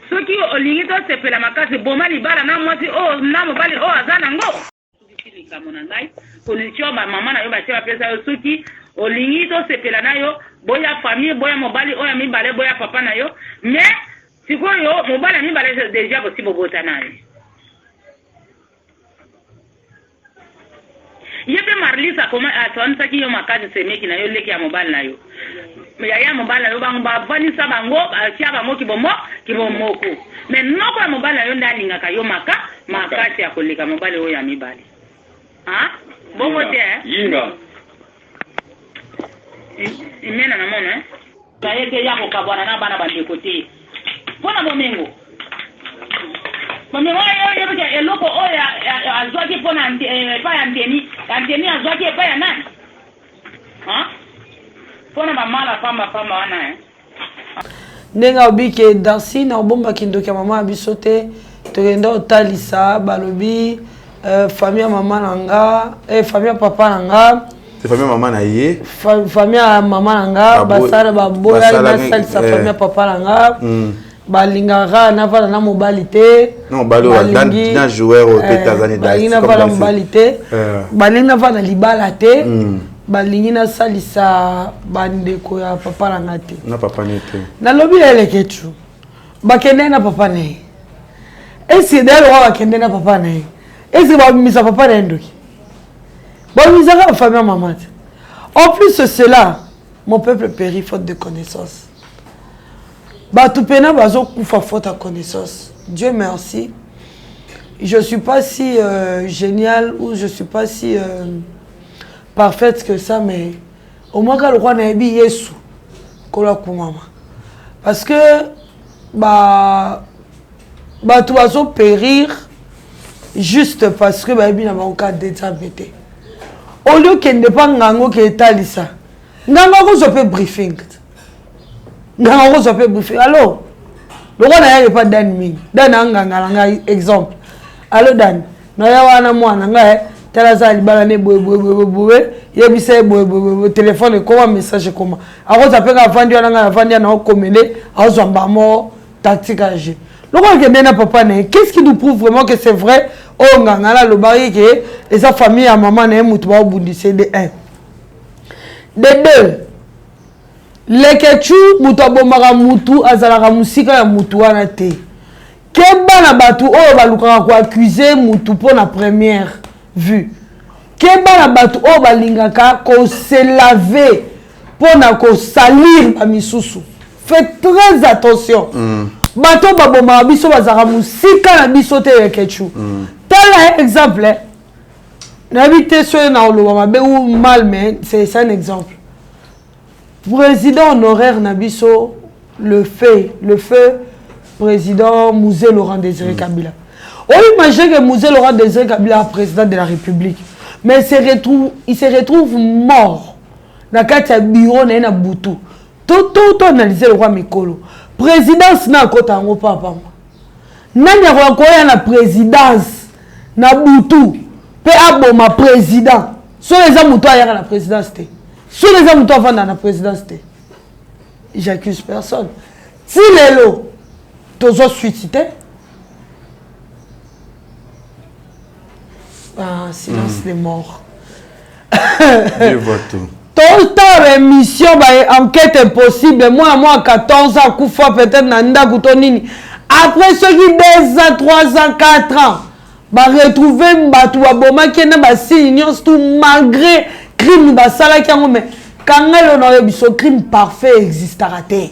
soki olingi tosepela makasi boma libala na mwasi oyo na mobali oyo aza nango Sukisi likambo na ngai condition ba mama na yo basi bapesa yo soki olingi tosepela na yo boya famille boya mobali oyo ya mibale boya papa na yo mais sikoyo mobali ya mibale deja bosi bobota na ye ye mpe marlis akoma aswanisaki yo makasi semeki na yo leki ya mobali na yo yaya mobali na yo bango bavandisa bango batia bango kibomo kibomoko me noko ya mobali na yo nde alingaka yo maka makasi ya koleka mobali oyo ya mibale ah bongo te eh? Yinga. Imena na mono eh? Kaye te ya kokabwana na bana bandeko te mpo na bomengo bomengo oyo oyebika eloko oyo azwaki mpo na eh, epai ya nteni ya nteni azwaki epai ya nani Mpo na ba mala pamba pamba wana eh. Ndenge alobi ke Darcy na obomba kindoki ya mama na biso te tokenda kotalisa balobi euh, famille ya mama na nga eh, famille ya papa na nga C'est famille mama na ye. Fa, famille ya mama na nga basala baboyaki basalisa eh. famille ya papa na nga. Mm. Balingaka navanda na mobali te. Non, balo na joueur oyo mpe aza ne balingi navanda mobali te, balingi navanda libala te, balingi nasalisa bandeko ya papa na nga te. Na papa ne te. Nalobi na Eleketu, bakende na papa na ye. Eske daya lokwa bakende na papa na ye, eske babimisa papa na ye ndoki? Babimisaka famille ya mama te. En plus cela, mon peuple périt faute de connaissance. Bato pena bazokufa faute ya connaissance. Dieu merci, je suis pas si génial ou je suis pas si parfaite que ça, mais au moins kaka lokwa nayebi Yesu kola kumama, parce que ba bato bazopérir juste parce que bayebi na bango kaka de Nzambe te. Olie okende mpa ngango ke etalisa ngango, akozwa mpe briefing. Nganga akozwa mpe briefing. Alors lokwa nayaki epa Dan mingi, Dan anganga na ngai exemple: "Allo Dan, naya wana, mwana ngai tala aza libala ne boye boye boye boye, yebisa ye boye boye boye." Telefone ekoma, message ekoma, akozwa mpe kaka avandi wana, ngai avandi wana, okomele, azwa mbamo tactique ya jeu. Lokola akende na papa na ye, qu'est-ce qui nous prouve vraiment que c'est vrai oyo nganga na alobaki ke eza famille ya mama na ye moto baobundisa? De 1, de 2, Lekechu, moto abomaka mutu azalaka mosika ya mutu wana te. Keba na bato oyo balukaka koaccuser mutu mpo na première vue. Keba na bato oyo balingaka kose laver mpo na kosalir bamisusu. Fais très attention. Bato oyo babomaka biso bazalaka mosika na biso te. Lekechu, tala exemple, nayebi te soki na oloba mabe ou mal, mais c'est un exemple. Président honoraire na biso, le feu président Mzee Laurent Désiré Kabila. Oimagine que Mzee Laurent Désiré Kabila, président de la République, mais il se retrouve mort na kati ya bureau na ye na butu. To analyse le roi mikolo présidence na akota yango papa nani akoka koya na présidence na butu mpe aboma président? Soki eza moto ayaka na présidence te, soki eza moto avanda na présidence te, j'accuse personne. Ti lelo tozwa suite te. Ah, silence des morts. Dieu voit tout. Totala baémission, baenquête impossible. Mwana mwa 14 ans akufa peut-être na ndako to nini. Après soki 2 ans, 3 ans, 4 ans, baretrouve bato babomaki ye na basigne nyonso tout, malgré crime basalaki yango. Mais kanga elo na oyo biso, crime parfait existaka te.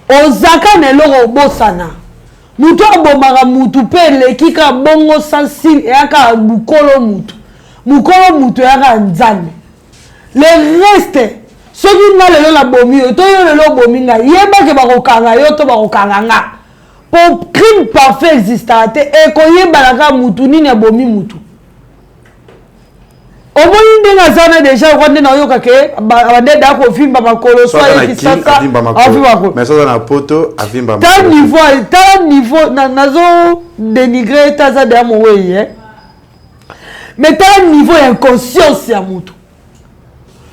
Ozaka na eloko obosana, mutu abomaka mutu mpe eleki kaka bongo sans signe. Eyaka mokolo mutu, mokolo mutu eyaka Nzambe. Le reste, soki nga lelo nabomi yo to yo lelo obomi ngai, yebake bakokanga yo to bakokanga nga, po crime parfait existaka te. Ekoyebana kaka mutu nini abomi mutu. Omoni ndenge aza wana déjà, okwa nde naoyoka ke bande da kovimba makolo. So aza na Kin, avimba makolo, mais so aza na Poto, avimba ta makolo. Niveau, tala niveau, nazo dénigre te, aza deya mowei, eh? Mais tala niveau ya inconscience ya mutu.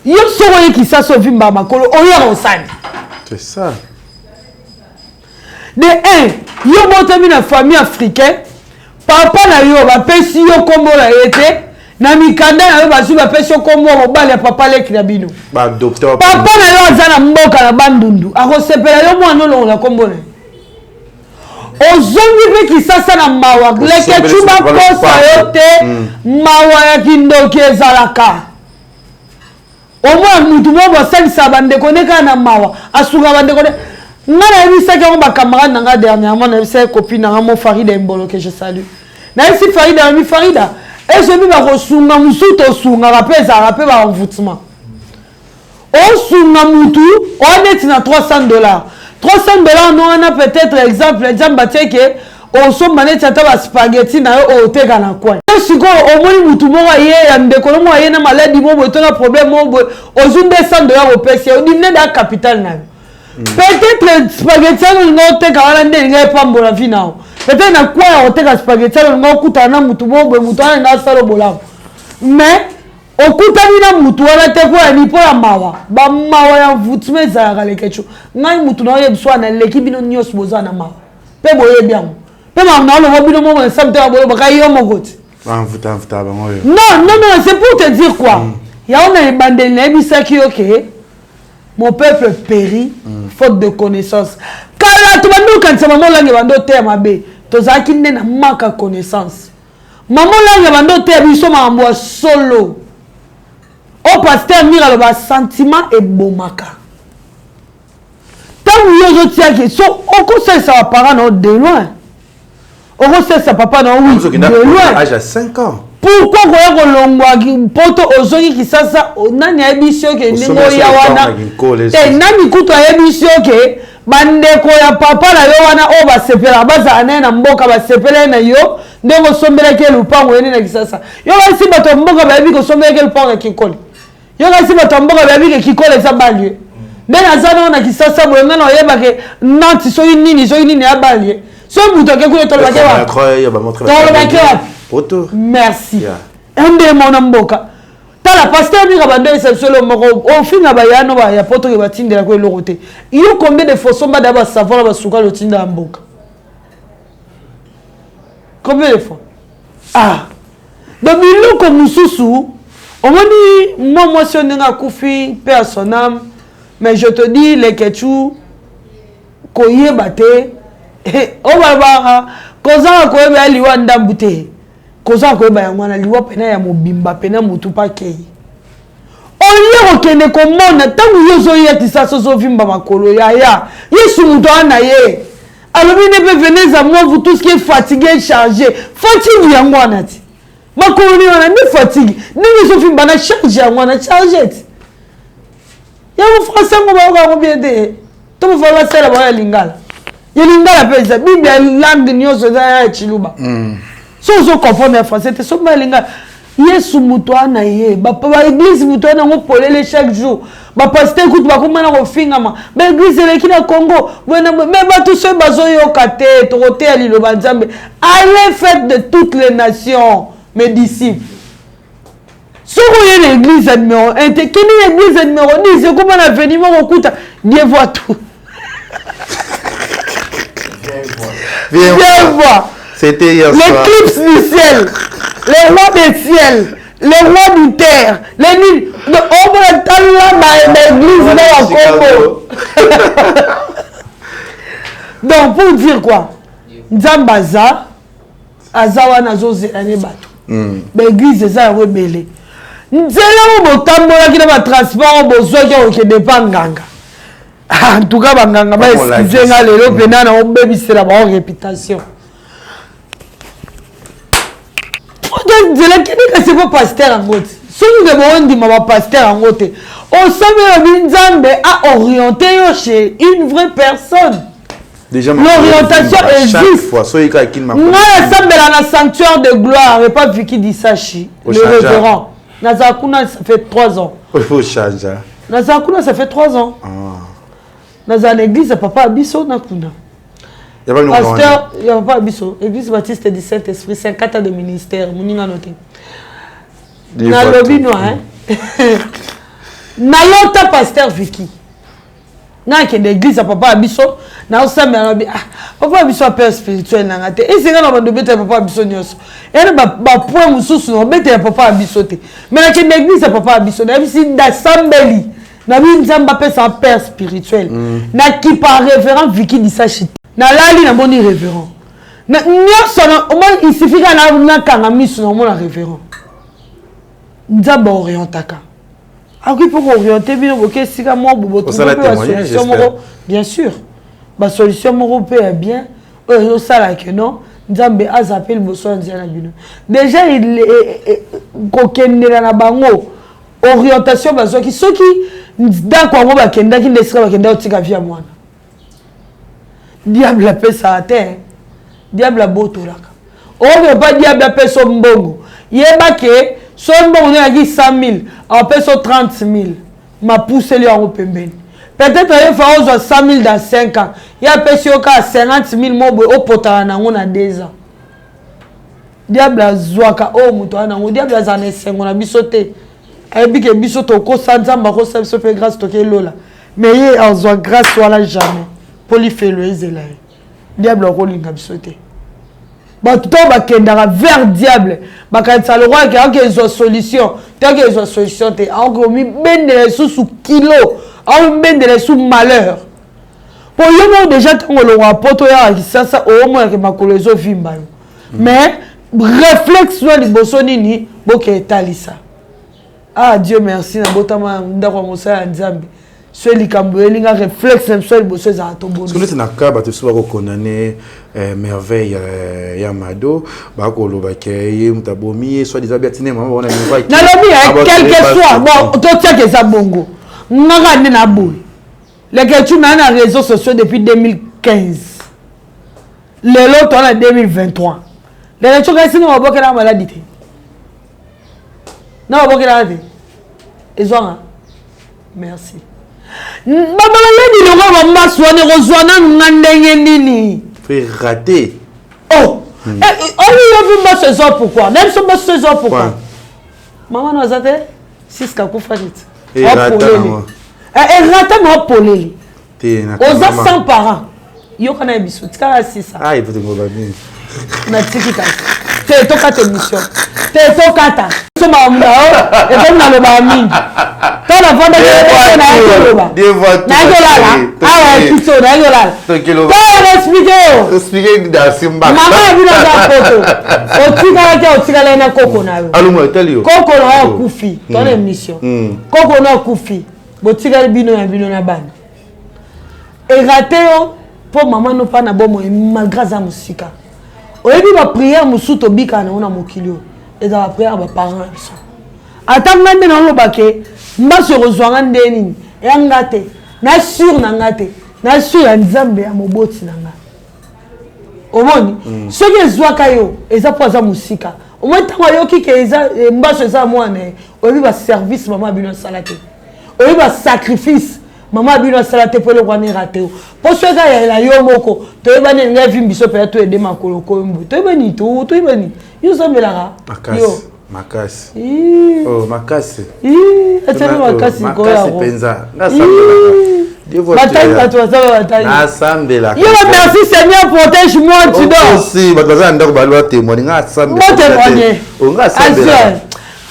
Yo soki oyekisa so ovimba makolo, oyaka osani. C'est ça. De un, yo botami na famille africain, papa na yo bapesi yo nkombo na ye te na mikanda na yo, bazwi bapesi yo nkombo ya mobali ya papa leki na bino. Baadopte. Papa na yo aza na mboka na Bandundu, akosepela yo mwana olongola nkombo na ye? Ozongi mpe Kisasa na mawa. Lekecu, bakosa yo te. Mawa ya kindoki ezalaka. Omona mutu moko basalisaka bandeko nde kaka na mawa, asungaka bandeko nde. Nga nayebisaki yango bacamarade na nga dernièrement, nayebisaki copine na nga mo Farida Embolo, que je salue. Nayebisi Farida, nami Farida, ezobi bakosunga mosusu, tosungaka mpe, ezalaka mpe baenvoûtement. Osunga mutu oya neti na 300 $, 300 $ no wana, peut-être exemple, Nzambe atieke osomba neti ata baspaghetti na yo oteka na coin. Sikoyo omoni mutu moko aye ya ndeko no moko aye na maladi moko boye to na problème moko boye, ozwi 200 $ opesi ye, odimine da capital na yo. Peut-être spaghetti wana olinga oteka wana nde elinga epambola vie na yo. Peut-être na coin ya koteka spaghetti wana olinga okutana na mutu moko boye, mutu wana elinga asala bolamu, mais Okutani na mutu wana te mpo ya nini? Mpo ya mawa. Bamawa ya mvutuma ezalaka Leketshou. Ngai mutu na oyebi wana naleki bino nyonso boza na mawa mpe boyebi yango mpe makambo na oloba bino moko na samu te bolobaka yo moko te. Non, non, non, c'est pour te dire quoi. Yango na ebandeli nayebisaki yo ke mon peuple périt faute de connaissance. Kala tobandi kokanisa mama Olangi bandi oteya mabe, tozalaki nde na manque ya connaissance. Mama Olangi bandi oteya biso makambo ya solo. O pasteur Mira aloba sentiment ebomaka. Ntango yo ozotiaki so okosalisa baparent na yo de loin, okosalisa papa na yo oui de loin. Âge à 5 ans. Pourquoi koya kolongwa poto ozongi Kisasa? Nani ayebisi yo ke ndenge oya wana te? Nani kutu ayebisi yo ke bandeko ya papa na yo wana oyo basepelaka bazala naye na mboka, basepela ye na yo ndenge osombelaki ye lupango ye nde na Kisasa? Yo kasi bato ya mboka bayebi kosombelaki ye lupango na Kinkole? Yo kasi bato ya mboka bayebi ke Kikole eza banlieue? Nde naza nao na Kisasa boye, ngai na oyeba ke Nantes soki nini soki nini ya banlieue. Soki moto ake kuna, tolobake wapi? Tolobake wapi? Merci. Nde mona mboka. Tala pasteur Mira bandoyesa biso eloko moko, ofinga bayano ya poto ke batindelako eloko te. Yo combien de fois osomba da basavon na basukali otinda ya mboka? Combien de fois? Ah, donc biloko mosusu omoni mwa mwasi oyo ndenge akufi, paix à son âme. Mais je te dis, Leketchou, koyeba te oyo balobaka kozanga koyeba ya liwa ndambu te. Kozanga koyeba yango wana liwa pena ya mobimba pena motu mpe akei olie kokende komona. Ntango yo ozoya Kisasa, ozovimba makolo, yaya Yesu moto wana na ye alobi ne mpe: "Venez à moi, vous tous qui est fatigué, chargé." Fatigue yango wana ti makolo ni wana nde fatigue ndenge ezovimba na charge yango wana charge ti yango. Français yango bayoka yango bien te, to bofala basala bango ya lingala. Ya lingala mpe eza bible ya langue nyonso eza ya chiluba. So ozo comprendre ya français te, soki ya lingala, Yesu moto wana ye baéglise moto wana yango polele. Chaque jour bapasteur kutu bakoma na kofingama, baéglise eleki na Congo. Mais bato soki bazoyoka te, tokoteya liloba Nzambe: "Allez, faites de toutes les nations mes disciples." Soki oye na église ya numéro 1 te, kende na église ya numéro 10, ekoma na avenue moko okuta. Dieu voit tout. Viens voir. C'était hier soir. L'éclipse du ciel, le roi des ciels, le roi du terre, les nuls. Omona tala baéglise na bakombo. Donc pour dire quoi? Nzambe aza, aza wana, azozela ne bato. Baéglise eza yango ebele. Nzela oyo botambolaki na batransport oyo bozwaki okende mpa nganga, en tout cas banganga baexcuse nga lelo mpena na obebisela bango réputation. Nzela kende kasi po pasteur yango te. Soki nde boondima bapasteur yango te, osombi oyebi Nzambe aoriente yo chez une vraie personne. Déjà, l'orientation existe. Ngai asambela na Sanctuaire de Gloire epa Viki Disachi le révérend. Nazala kuna, ça fait 3 ans. Faut changer. Nazala kuna, ça fait 3 ans. Nazala na église ya papa ya biso na kuna, pasteur ya papa ya biso, église baptiste du Saint Esprit, 50 ans de ministère. Moninga no te, nalobi no nalota pasteur Viki. Nakende église ya papa ya biso, naosambela, nabi: "Ah, papa ya biso ya père spirituel nanga te." Esenga na bando obetela papa ya biso nyonso ene bapoint mosusu na obetela papa ya biso te. Mais nakende église ya papa ya biso, nayebisi, nasambeli, nabi Nzambe apesa père spirituel. Nakipa révérend Viki Disachi. Nalali, namoni révérend nyonso. Omoni, il suffit kaka nakanga miso, naomona révérend. Nzambe aorientaka, akoki mpo kooriente bino boke esika moko Osala bobotumpe témoignage, basolution moko, bien sûr, basolution moko mpe ya bien oyo ezosala ke non, Nzambe aza mpe liboso ya nzela na bino. Déjà kokendela na bango orientation bazwaki, soki ndako yango bakendaki nde esika bakendaki kotika vie ya mwana. Diable apesaka te, diable abotolaka. Oyo pa diable apesa mbongo, yeba ke so mbongo nde ezalaki 100 000, apesa 30 000, mapuseli yango pembeni. Peut-être ye fa ozwa 100 000 dans 5 ans, ye apesi yo kaka 50 000 mo boye, opotaka nango na 2 ans. Diable azwaka oyo moto wana nango. Diable azala na esengo na biso te. Ayebi ke biso tokosa Nzambe akosa biso mpe grâce toke lola. Mais ye azwa grâce wana jamais. Mpo lifelo ezela ye. Diable akolinga biso te. Bato ntango bakendaka vers diable bakanisa lokola ke akoki ezwa solution te, akoki ezwa solution te, akoki komibendela lisusu kilo, akoki komibendela lisusu malheur. Mpo yo moko deja ntango olongwaka poto oyaka Kisasa omonaka makolo ezovimba yo, mais réflexe na liboso nini boke etalisa. Ah Dieu merci, nabotama ndako ya mosala ya Nzambe. So likambo elinga réflexe na biso ya liboso ezala toboni. Soki neti na ka bato biso bakokondane Merveille ya Mado, bakoloba ke ye moto abomi ye, soit disant biatine mama wana niveau. Nalobi quel que soit, bon, totiaka eza bongo, ngaka nde na boye Leketchou na na réseaux sociaux depuis 2015, lelo toa na 2023. Leketchou kasi na babokela maladi te, na babokela te ezwanga. Merci. Bamaladi lokola bambasu wana ekozwa nanu nga ndenge nini? Raté. Oh, oyo yovi mbasu ezwa pourquoi? Na biso mbasu ezwa pourquoi? Mama no aza te, siska akufa neti erata na polele, oza sans parent. Yoka na ye biso tikala sisa natiki kasi te, tokata émission te, tokata so makambo na yo ekomi nalobaka mingi. To navandaki nayaki oloba, nayaki olala awa ya kiso, nayaki olala to explike yo mama ya bino aza poto, otikalaki, otikala na koko na yo, koko na yo akufi. To na émission, koko na akufi, botikali bino ya bino na bana. Erate yo mpo mama no mpa na bomoi malgré aza mosika. Oyebi baprière mosusu tobikaka nango na mokili oyo, eza baprière ya baparent na biso. Ata nga nde naoloba ke mbaso ekozwa nga nde nini, eya nga te na sur na nga te, na sur ya Nzambe ya moboti na nga. Omoni, soki ezwaka yo eza mpo aza mosika. Omoni ntango ayoki ke eza mbaso eza mwana ye, oyebi baservice mama bino asala te, oyebi basacrifice mama bino asala te mpo eloko wana erate yo. Mpo soki ayela yo moko, toyebani elingi evimbi biso mpenza, toyede makolo koyombo, toyebani toyebani yo ozambelaka yo. Makasi, oh makasi. Atiami makasi. Makasi mpenza. Batali bato basala batali. Nasambelaka yo. Merci Seigneur, protège moi, tu dors. Osi bato baza na ndako bali batémoigne, nga asambela. Botémoigne. Nga asambelaka.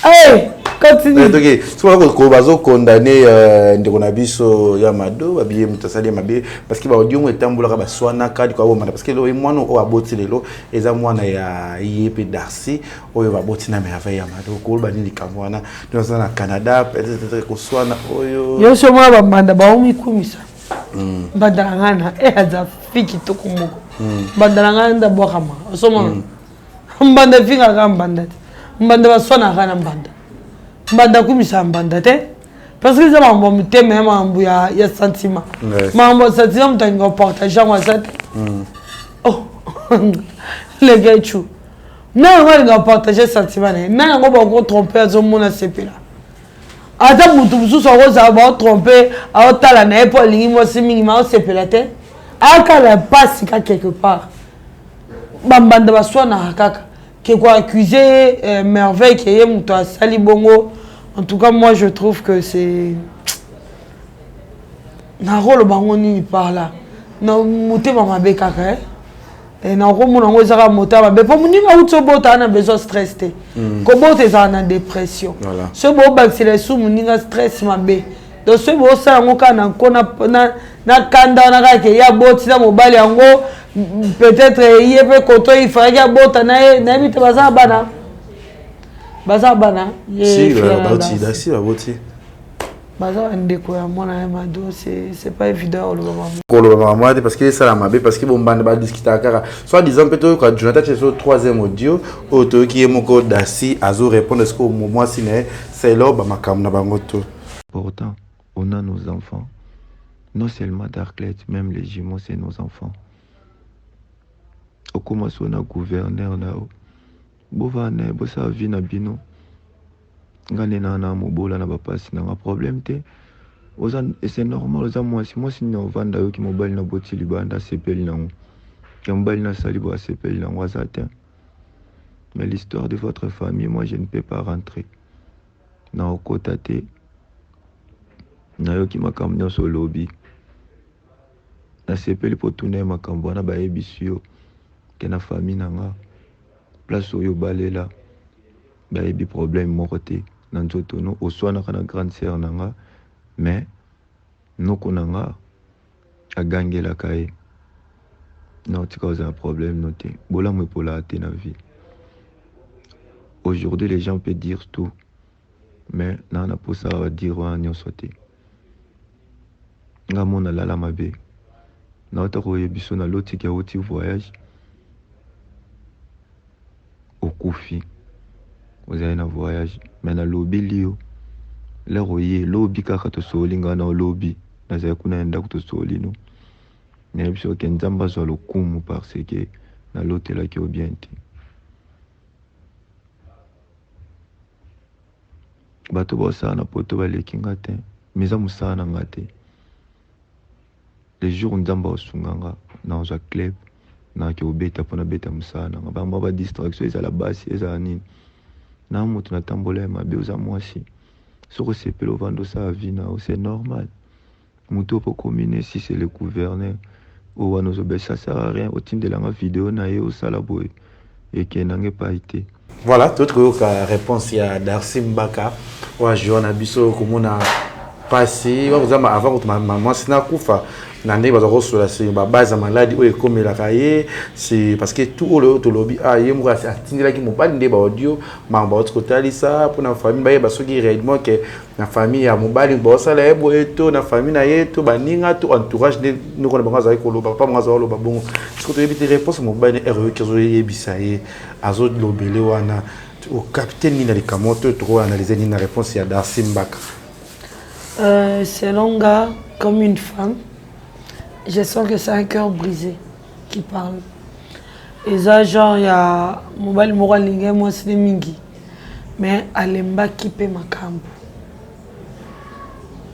Hey, continue. Toki soki bazokondane ndeko na biso ya Mado, babiye moto asali ye mabe, parce que baaudio etambolaka, baswanaka liko abomana, parce que lelo mwana oyo aboti lelo eza mwana ya ye mpe Darcy oyo baboti na Merveille ya Mado. Koloba nini likambo wana? Aza na Canada, peut-être koswana oyo. Yo so mwana bambanda baomikumisa. Mbanda na ngai na e aza fi kitoko moko. Mbanda na ngai nda bwakama, osomona mbanda efingaka mbanda te, mbanda baswanaka na mbanda, mbanda akumisaka mbanda te, parce que eza makambo ya motema, ya makambo ya sentiment, makambo ya sentiment moto alinga kopartage yango aza te. Oh Legechu, na yango alinga kopartage sentiment na ye, na yango bakotrompe, azomona sepela. Ata motu mosusu akozala baotrompe, aotala na ye mpo alingi mwasi mingi, ma aosepela te, akala mpasi ka quelque part. Bambanda baswanaka kaka ke koaccuse Merveille ke ye moto asali bongo. En tout cas, moi je trouve que c'est nakoloba yango nini par là, na motema mabe kaka, eh? Nakomona yango ezaka motema mabe, mpo moninga auti obota na besoin stress te. Kobota ezala na dépression, soki boobakisela esu moninga stress mabe. Donc soki bosala yango kaka na nko na kanda wana kaka ke ye aboti na mobali yango, peut-être ye mpe koto ifalaki abota na ye, nayebi te. Baza bana, baza bana. Baboti. Baza bandeko ya mwana ya Mado. C'est pas évident oloba mama. Koloba makambo wana te, parce que esala mabe, parce que bombanda badiscutaka kaka soit disant. Mpe toyoka Jonathan tie so troisième audio oyo toyoki ye moko Dasi azorépondre ce que mwasi na ye selo bamakambo na bango to. Pourtant, on a nos enfants. Non seulement Darklet, même les jumeaux, c'est nos enfants. Okoma so na gouverneur na yo, bovanda na ye, bosala vie na bino. Nga nde naa na mobola na bapasi nanga, problème te. Oza, c'est normal, oza mwasi. Mwasi nini ovanda, ayoki mobali na boti libanda, asepeli nango, ya mobali nasali bo, asepeli nango? Aza te. Mais l'histoire de votre famille, moi je ne peux pas rentrer. Nakokota te. Nayoki makambo nyonso olobi. Nasepeli mpo otuna ye makambo wana bayebisi yo ke na famille na nga place oyo obalela bayebi problème moko te na nzoto no oswanaka na grande sœur na nga mais noko na nga agangelaka ye non tika ozala problème no te bolamu epolaka te na vie aujourd'hui les gens peuvent dire tout mais naa na posa ba dire wana nyonso te nga mona lala mabe nauta koyebiso na lotiki auti voyage okufi ozali na voyage mais nalobeli yo lere oye lobi kaka tosoli ngai na olobi nazali kuna ya ndako tosoli no nayebi soki nzambe azwa lokumu parce que nalotelaki yo bien te bato baosala na poto baleki nga te mais eza mosala na nga te Le jour nzambe akosunga nga nakozwa club nake kobeta mpo nabeta mosala na nga bamba ba distraction ezala basi ezala nini na moto natambola ya mabe oza mwasi soki osepeli ovanda osala vie na yo c'est normal moto oyo mpo komine si c'est le gouverneur oyo wana ozobesa ça sert à rien otindela nga video na ye osala boye ekende nga epai te Voilà, tout koyoka réponse ya Darcy Mbaka oyo ajoua na biso komona pasi bakozama avant kutu mwasi nakufa na ndenge baza kosola se babase ya maladi oyo ekomelaka ye se parce que tout oyo tolobi ah ye moko atindelaki mobali nde baaudio makambo bauti kotalisa mpona famille bayeba soki réellement ke na famille ya mobali baosala ye boye to na famille na ye to baninga to entourage nde noko na bango azali koloba papa bango azali koloba bongo soki toyebi te réponse mobali na ere oyoki azoyebisa ye azolobele wana okapte nini na likambo to tokoanalyse nini na réponse ya Darcy Mbaka euh, selon nga comme une femme je sens que c'est un cœur brisé qui parle eza genre ya mobali moko alingi mwasi ne mingi mais alembaki mpe makambo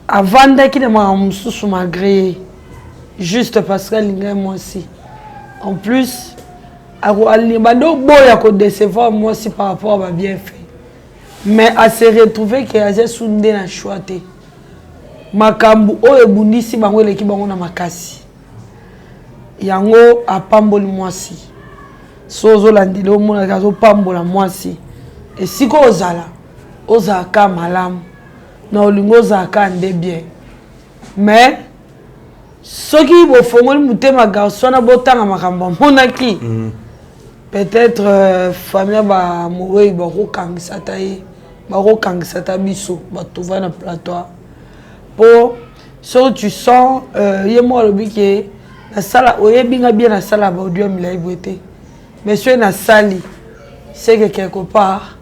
avandaki na makambo mosusu malgré ye juste parce que alingaki mwasi en plus banda oboya kodecevoir mwasi par rapport à babienfait mais ase retrouve ke aza su nde na choix te makambo oyo ebundisi bango eleki bango na makasi yango apamboli mwasi so ozolandela omonaka azopambola mwasi esika ozala ozala ka malamu na olingi ozala ka nde bien mais soki bofongoli motema garçon wana botanga makambo amonaki mm. peut-être euh, famille ya bamowei bakokangisa ata ye bakokangisa ata biso bato va na plateau mpo soki tu sens euh, ye moko alobi ke nasala oyebi nga bien nasala baaudio ya milai boye te mais soki nasali c'est que quelque part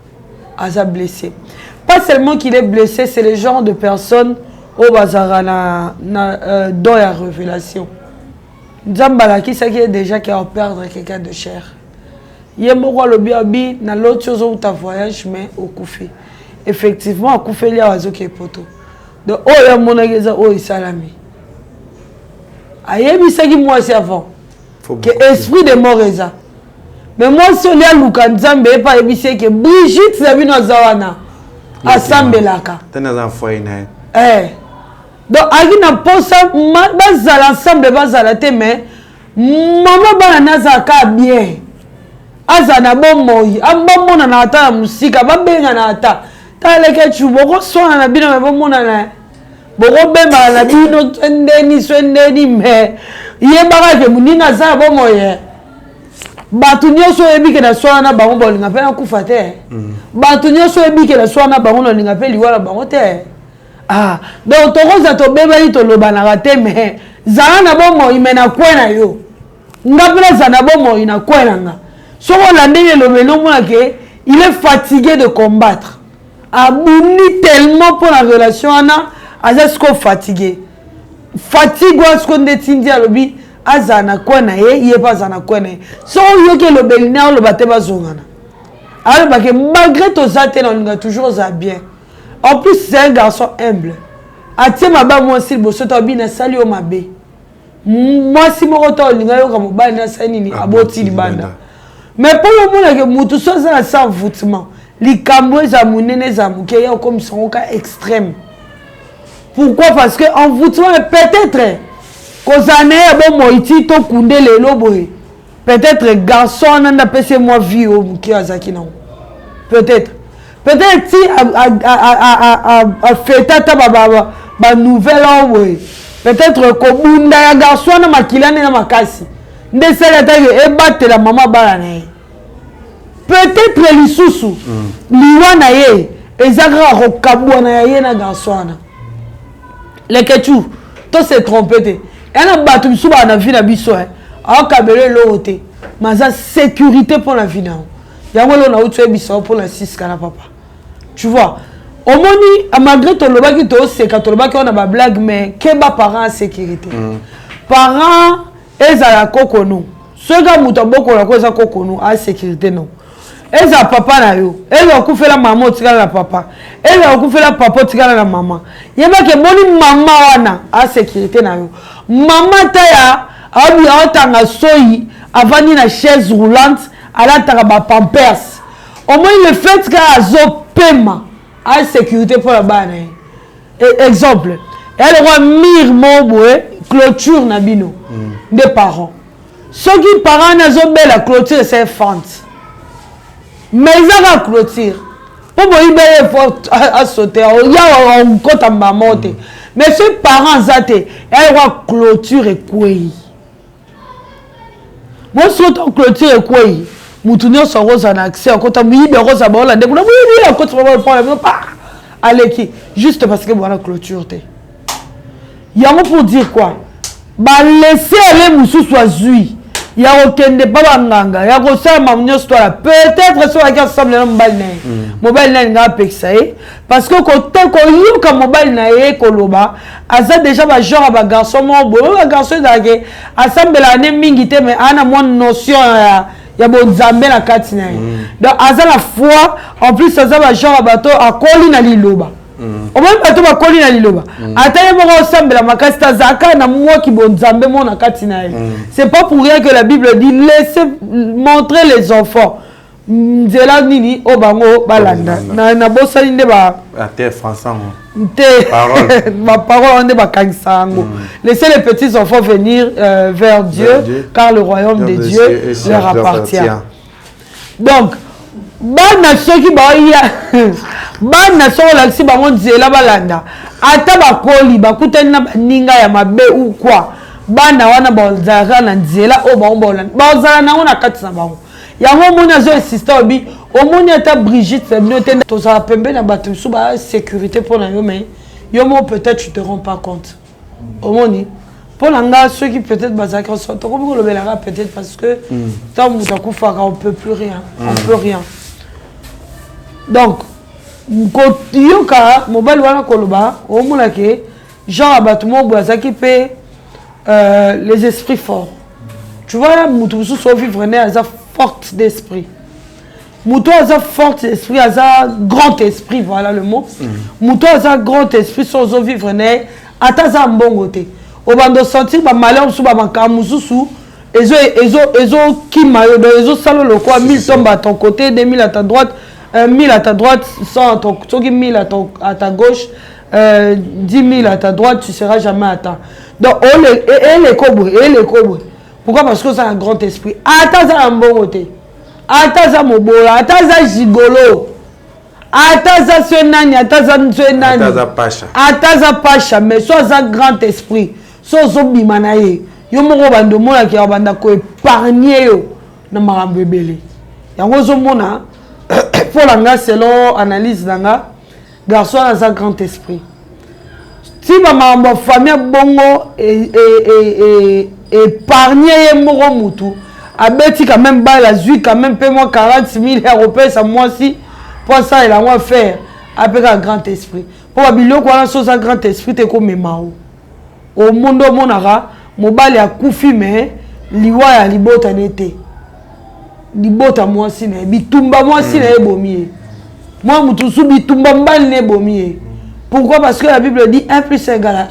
aza blessé pas seulement qu'il est blessé c'est le genre de personne oyo bazalaka na, na euh, don ya révélation nzambe alakisaki ye déjà ke aperdre quelqu'un de cher ye moko alobi abi naloti ozowuta voyage mais okufi effectivement akufeli awa azoki epoto donc oyo amonaki eza oyo esalami ayebisaki mwasi avant ke esprit de mort eza mais mwasi oli aluka nzambe ye mpe ayebisi ye ke brigitte na bino aza wana asambelaka eh. Donc azalaki na mposa bazala ensemble bazala te mais mama bana ne azala kaka bien azala na bomoi bamonana ata na mosika babengana ata taleke cu bokoswana na bino me bomonana bokobembana na bino so ndeni so ndeni me yebaka ke moninga aza na bomoi eh. bato nyonso oyebi ke na swana na bango baolinga mpe nakufa te mm. bato nyonso oyebi ke na swana na bango naolinga mpe liwa na bango te Ah, donc tokoza tobebani tolobanaka te mais zala na bomoi me na kwe na yo nga mpe nazala na bomoi na kwe na nga soki olandeli elobeli omona ke il est fatigué de combattre abundi tellement mpo na relation wana aza sikoyo fatigue fatigue wana sikoyo nde etindi alobi azala na kwe na ye ye mpe azala na kwe na ye soki oyoki elobeli ne oloba te bazongana alobake malgré toza te na olinga toujours ozala bien En plus c'est un garçon humble. Atie mabe mwasi liboso to abi nasali yo mabe. Mwasi moko to olinga yoka mobali nasali nini aboti libanda. Mais mpo omona ke mutu so aza na sa envoûtement. Likambo eza monene eza moke ya okomisa yango ka extrême. Pourquoi? Parce que envoûtement peut-être kozala na ye ya bomoi ti tokunde lelo boye peut-être garçon wana nde apesi ye mwa vie oyo moke azalaki nango peut-être peut-être ti afeta ata banouvelle oyo boye peut-être kobunda ya garçon wana makila nde na makasi nde esali atake ebatela mama bana na ye peut-être lisusu liwa na ye eza kaka kokabwana ya ye na garçon wana. Leketchou, to se trompe te, ya na bato misusu baa na vie na biso aokabela eloko te, mais aza sécurité mpo na vie na yo. Yango eloko nauti oyebisa yo mpo na siska na papa, tu vois, omoni, malgré tolobaki, toseka, tolobaki wana bablague, mais keba, parent ya sécurité, parent ezala kokono. Soki moto abokolako eza kokono a sécurité non, ezala papa na yo, ezala okufela mama otikala na papa, ezala okufela papa otikala na mama, yebaki emoni mama wana a sécurité na yo. Mama ta ya aobi aotanga soyi, avandi na chaise roulante, alataka bapampers, omoni le fait kaka azopema, a sécurité mpo na bana na ye. Exemple eya lokwa mire moko boye, clôture na bino nde parent. Soki parent wana azobela, clôture esa efante, mais eza kaka clôture mpo boyiba ye fo asote ya okota mbamo te. Mais soki parent aza te, eya lokwa clôture ekwei. Mosi to clôture ekwei, mutu nyonso akozala na accès, akota moyibi, akozala baolande kuna, moyibi akoti bino pa aleki, juste parce que bwana clôture te. Yango pour dire quoi? Balese ale mosusu azwi ya kokende mpa banganga, ya kosala mamu nyonso twala. Peut-être so ayaki ensemble na mobali na ye, mobali na ye alinga apekisa ye, parce que kote koyoka mobali na ye koloba, aza déjà bagenre ya bagarçon moko boye. Oyo bagarçon ezalaka asambelaka ne mingi te, mais aa na mwa notion ya bonzambe na kati na ye. Donc aza na foi, en plus aza bagenre ya bato akoli na liloba. Omoni bato bakoli na liloba, ata ye moko osambela makasi te, azalaka na mwaki bonzambe mo na kati na ye. C'est pas pour rien que la Bible dit: laissez montrer les enfants nzela nini oyo bango balanda. Nabosani nde ba te français yango. Te. Parole. Baparole wana nde bakangisa yango: laissez les petits enfants venir vers Dieu, vers Dieu, car le royaume de Dieu leur appartient. Donc bana soki baoya, bana soki olakisi bango nzela balanda, ata bakoli bakutani na baninga ya mabe ou quoi, bana wana bazalaka na nzela oyo bango baolanda, bazala nango na kati na bango. Yango omoni azo insiste, obi omoni ata Brigitte na bino te. Tozala pembeni na bato mosusu ba sécurité mpo na yo, mais yo moko peut-être tu te rends pas compte. Omoni, mpo na nga, soki peut-être bazalaki ensemble, tokomi kolobelaka peut-être, parce que ntango moto akufaka, on peut plus rien, on peut rien. Donc koyoka mobali wana koloba, omona ke genre ya bato moko boye azalaki mpe les esprits forts, tu vois. Moto mosusu ovivre ne aza forte d'esprit, moto aza forte esprit, aza grand esprit, voilà le mot. Moto aza grand esprit, so ozovivre na ye, ata aza mbongo te, obanda osentir bamalheur mosusu, bamakambo mosusu ezokima yo. Donc ezosala lokola 1000 tombe à ton côté, 2000 à ta droite, 1000 à ta droite, 100 à ton, soki 1000 à ta gauche, 10 000 à ta droite, tu seras jamais atteint. Donc eleko boye, eleko boye. Pourquoi? Parce que oza na grand esprit. Ata aza na mbongo te, ata aza mobola, ata aza gigolo, ata aza so nani, ata aza so nani, ata aza pasha, ata aza pasha, mais so aza grand esprit, so ozobima na ye, yo moko obanda omonaki ya banda koépargne yo na makambo ebele. Yango ozomona, mpo na nga, selon analyse na nga, garçon wana aza grand esprit. Ti bamakambo ya famille bongo épargne ye moko, mutu abeti quand même bale, azwi quand même mpe mwa 40 000 ya kopesa mwasi mpo asalela yango affaire, apeka grand esprit. Mpo babiloko wana, so oza grand esprit te, komema o omondo. Omonaka mobali akufi, mais liwa ya libota ne te, libota mwasi na ye, bitumba mwasi na ye ebomi ye. Mwa motu mosusu, bitumba mobali na ebomi ye. Pourquoi? Parce que la Bible dit 1 plus 1 égale à 1.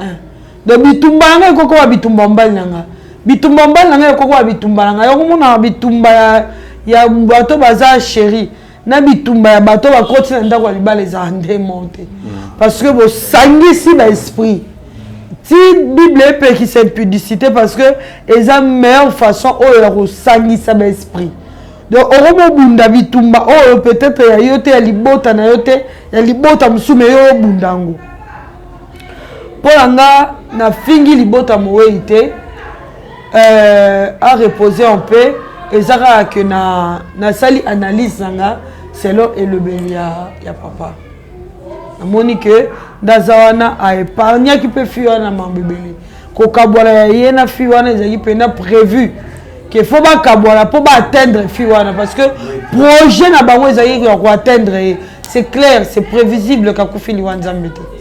Donc bitumba na ngai ekokoba bitumba mobali na nga, bitumba mobali na ngai ekokoba bitumba na ngai. Yango omonaka bitumba ya bato baza chéri. na bitumba ya bato bakoti na ndako ya libala ezala nde mo te parce que bosangisi baesprit ti bible epekisa impudicité parce que eza meilleure façon oyo ya kosangisa baesprit donc okomobunda bitumba oyo peut-être ya yo te ya libota na yo te ya libota mosusu me yo obunda yango mpo na nga nafingi libota mowei te euh, a reposer en paix eza kaka ke na nasali analyse na nga selon elobeli ya, ya papa namoni ke nde aza wana aepargnaki mpe fille wana mambo ebele kokabwana ya ye na fille wana ezalaki mpena prévu ke fo bakabwana mpo baatteindre fille wana parce que projet na bango ezalaki ya koatteindre ye c'est clair c'est prévisible kakufi liwa nzambe te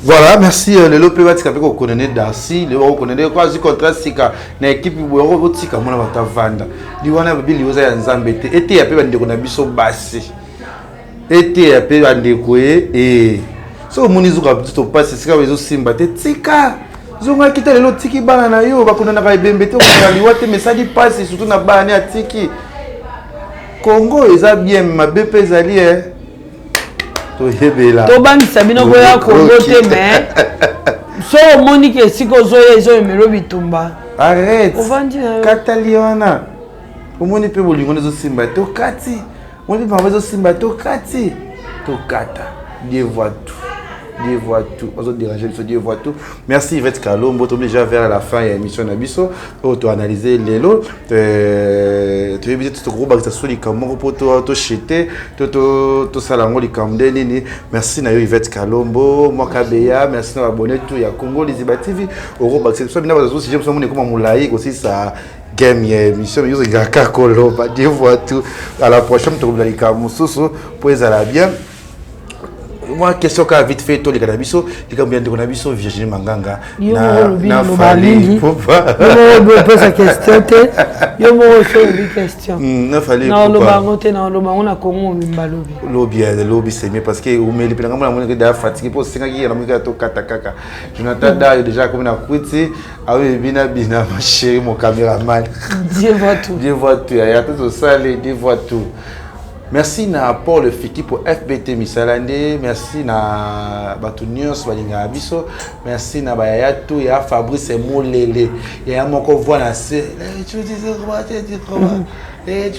Voilà, merci. Euh, lelo pe batika pe ko condamner Darcy, lelo ko condamner ko azi contrat sika na équipe boye ko tika mona bata vanda. Liwana babi liwa ya Nzambe te. Ete ya pe ba ndeko na biso basi. Ete ya pe ba ndeko ye eh. So omoni zuka biso pasi sika ezo simba te tika. Zonga kita lelo tiki bana na yo bakondanaka ebembe te okonda liwa te mesali pasi surtout na bana ne atiki. Congo eza bien mabe pe ezali eh. toyebela tobangisa bino boya kongo te mais so omoni ke esika ozoya ezoyemelo bitumba arrête katali wana omoni mpe bolingo nde ezosimba te okati omoni mpe makambo ezosimba te okati tokata Dieu voit tout Dieu voit tout. Ozo déranger biso Dieu voit tout. Merci Yvette Kalombo, tomi déjà vers la fin ya émission na biso. Oyo to analyser lelo. Euh, toyebi te tokobakisa so likambo moko mpo toshete to tosala yango likambo nde nini. Merci na yo Yvette Kalombo, Mwakabeya, merci na babone tout ya Congo Liziba TV. Okobakisa biso bina bazo sujet biso moni ekoma molai kosisa game ya émission mais yozongaka kaka koloba Dieu voit tout. À la prochaine tokobila likambo mosusu mpo ezala bien. mwa question kaka vite fait toleka na biso likambo ya ndeko na biso virginie manganga na fali opesa question te yo moko oso olobi question hmm, naoloba yango te naoloba yango na kongo mobimba lobi lobi eh, lobi c'est mieux parce que omeli mpe na ngambo namonaki da fatigué mpo osengaki ya namonaki tokata kaka jonathan hmm. dayo déjà akomi na kwiti aoyo bina bina ma chérie mon caméraman dieu voit tout dieu voit tout yaya tozosale dieu voit tout Merci na Paul Fiki pour FBT misala nde, merci na bato nyonso balingaka biso, merci na bayaya tout ya Fabrice Molele, yaya moko voix na se. Eh,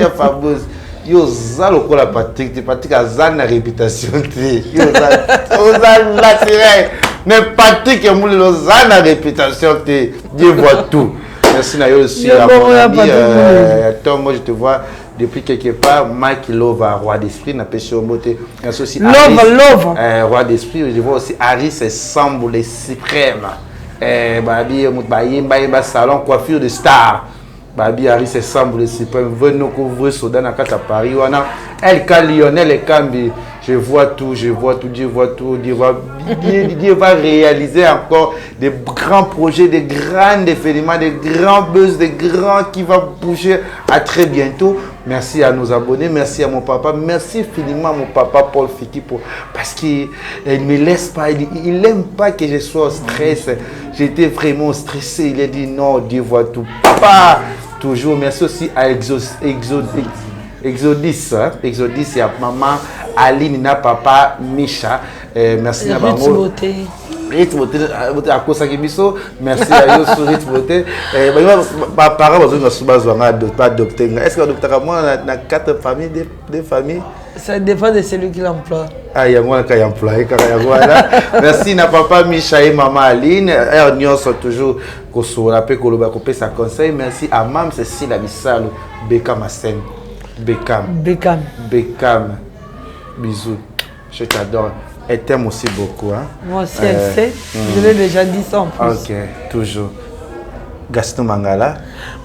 ya Fabrice yo oza lokola Patrick te, Patrick aza na réputation te, yo oza naturel, mais Patrick Molele oza na réputation te, Dieu voit tout. Merci na yo aussi à mon ami euh, Tongo, je te vois depuis quelque part Mike Lova, roi d'esprit, na pesi yo mbote. Merci aussi Lova, Aris, Lova. Euh, roi d'esprit, je vois aussi Aris Sambo les suprêmes. Euh, babi bayemba yemba salon coiffure de star. Babi Aris Sambo les suprêmes, vrai noko vrai soda na kata Paris wana. LK Lionel Ekambi, je vois tout, je vois tout, Dieu voit tout, Dieu voit, Dieu, Dieu va réaliser encore des grands projets, des grands événements, des grands buzz, des grands qui va bouger. À très bientôt. Merci à nos abonnés, merci à mon papa, merci infiniment à mon papa Paul Fiki pour, parce qu'il ne me laisse pas, il n'aime pas que je sois stress. J'étais vraiment stressé. Il a dit non, Dieu voit tout. Papa, toujours. Merci aussi à Exos, Exos, Exodus, hein? Exodus, il y a maman Aline, na papa Misha. Eh, merci na bango. Rit Beauté euh, akosaki biso merci ya yo su Rit Beauté eh, baparent bazonga su bazwa nga baadopte nga est ce que adoptaka mwana na quatre familles deux familles ça dépend de celui qui l'emploie ah yango wana kaka employé kaka yango wana merci na papa Misha et maman Aline heure nyonso toujours kosolola mpe koloba kopesa conseil merci à mam Cécile Bisalo Bekam Asen Bekam Bekam Bekam bisous Je t'adore. Elle t'aime aussi beaucoup. Hein? Moi aussi, elle euh, sait. Hmm. Je l'ai déjà dit ça en plus. Ok, toujours. Gaston Mangala.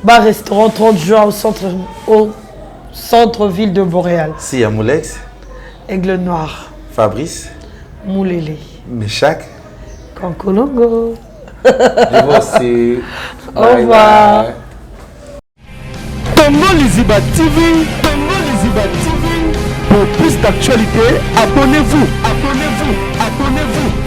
Bar restaurant 30 juin au centre, au centre-ville de Montréal. Si, à Moulex. Aigle Noir. Fabrice. Moulele. Meshak. Kankolongo. Je vous aussi. Au revoir. Bye. Congo Liziba TV, Congo Liziba TV. Pour plus d'actualités, abonnez-vous, abonnez-vous, abonnez-vous.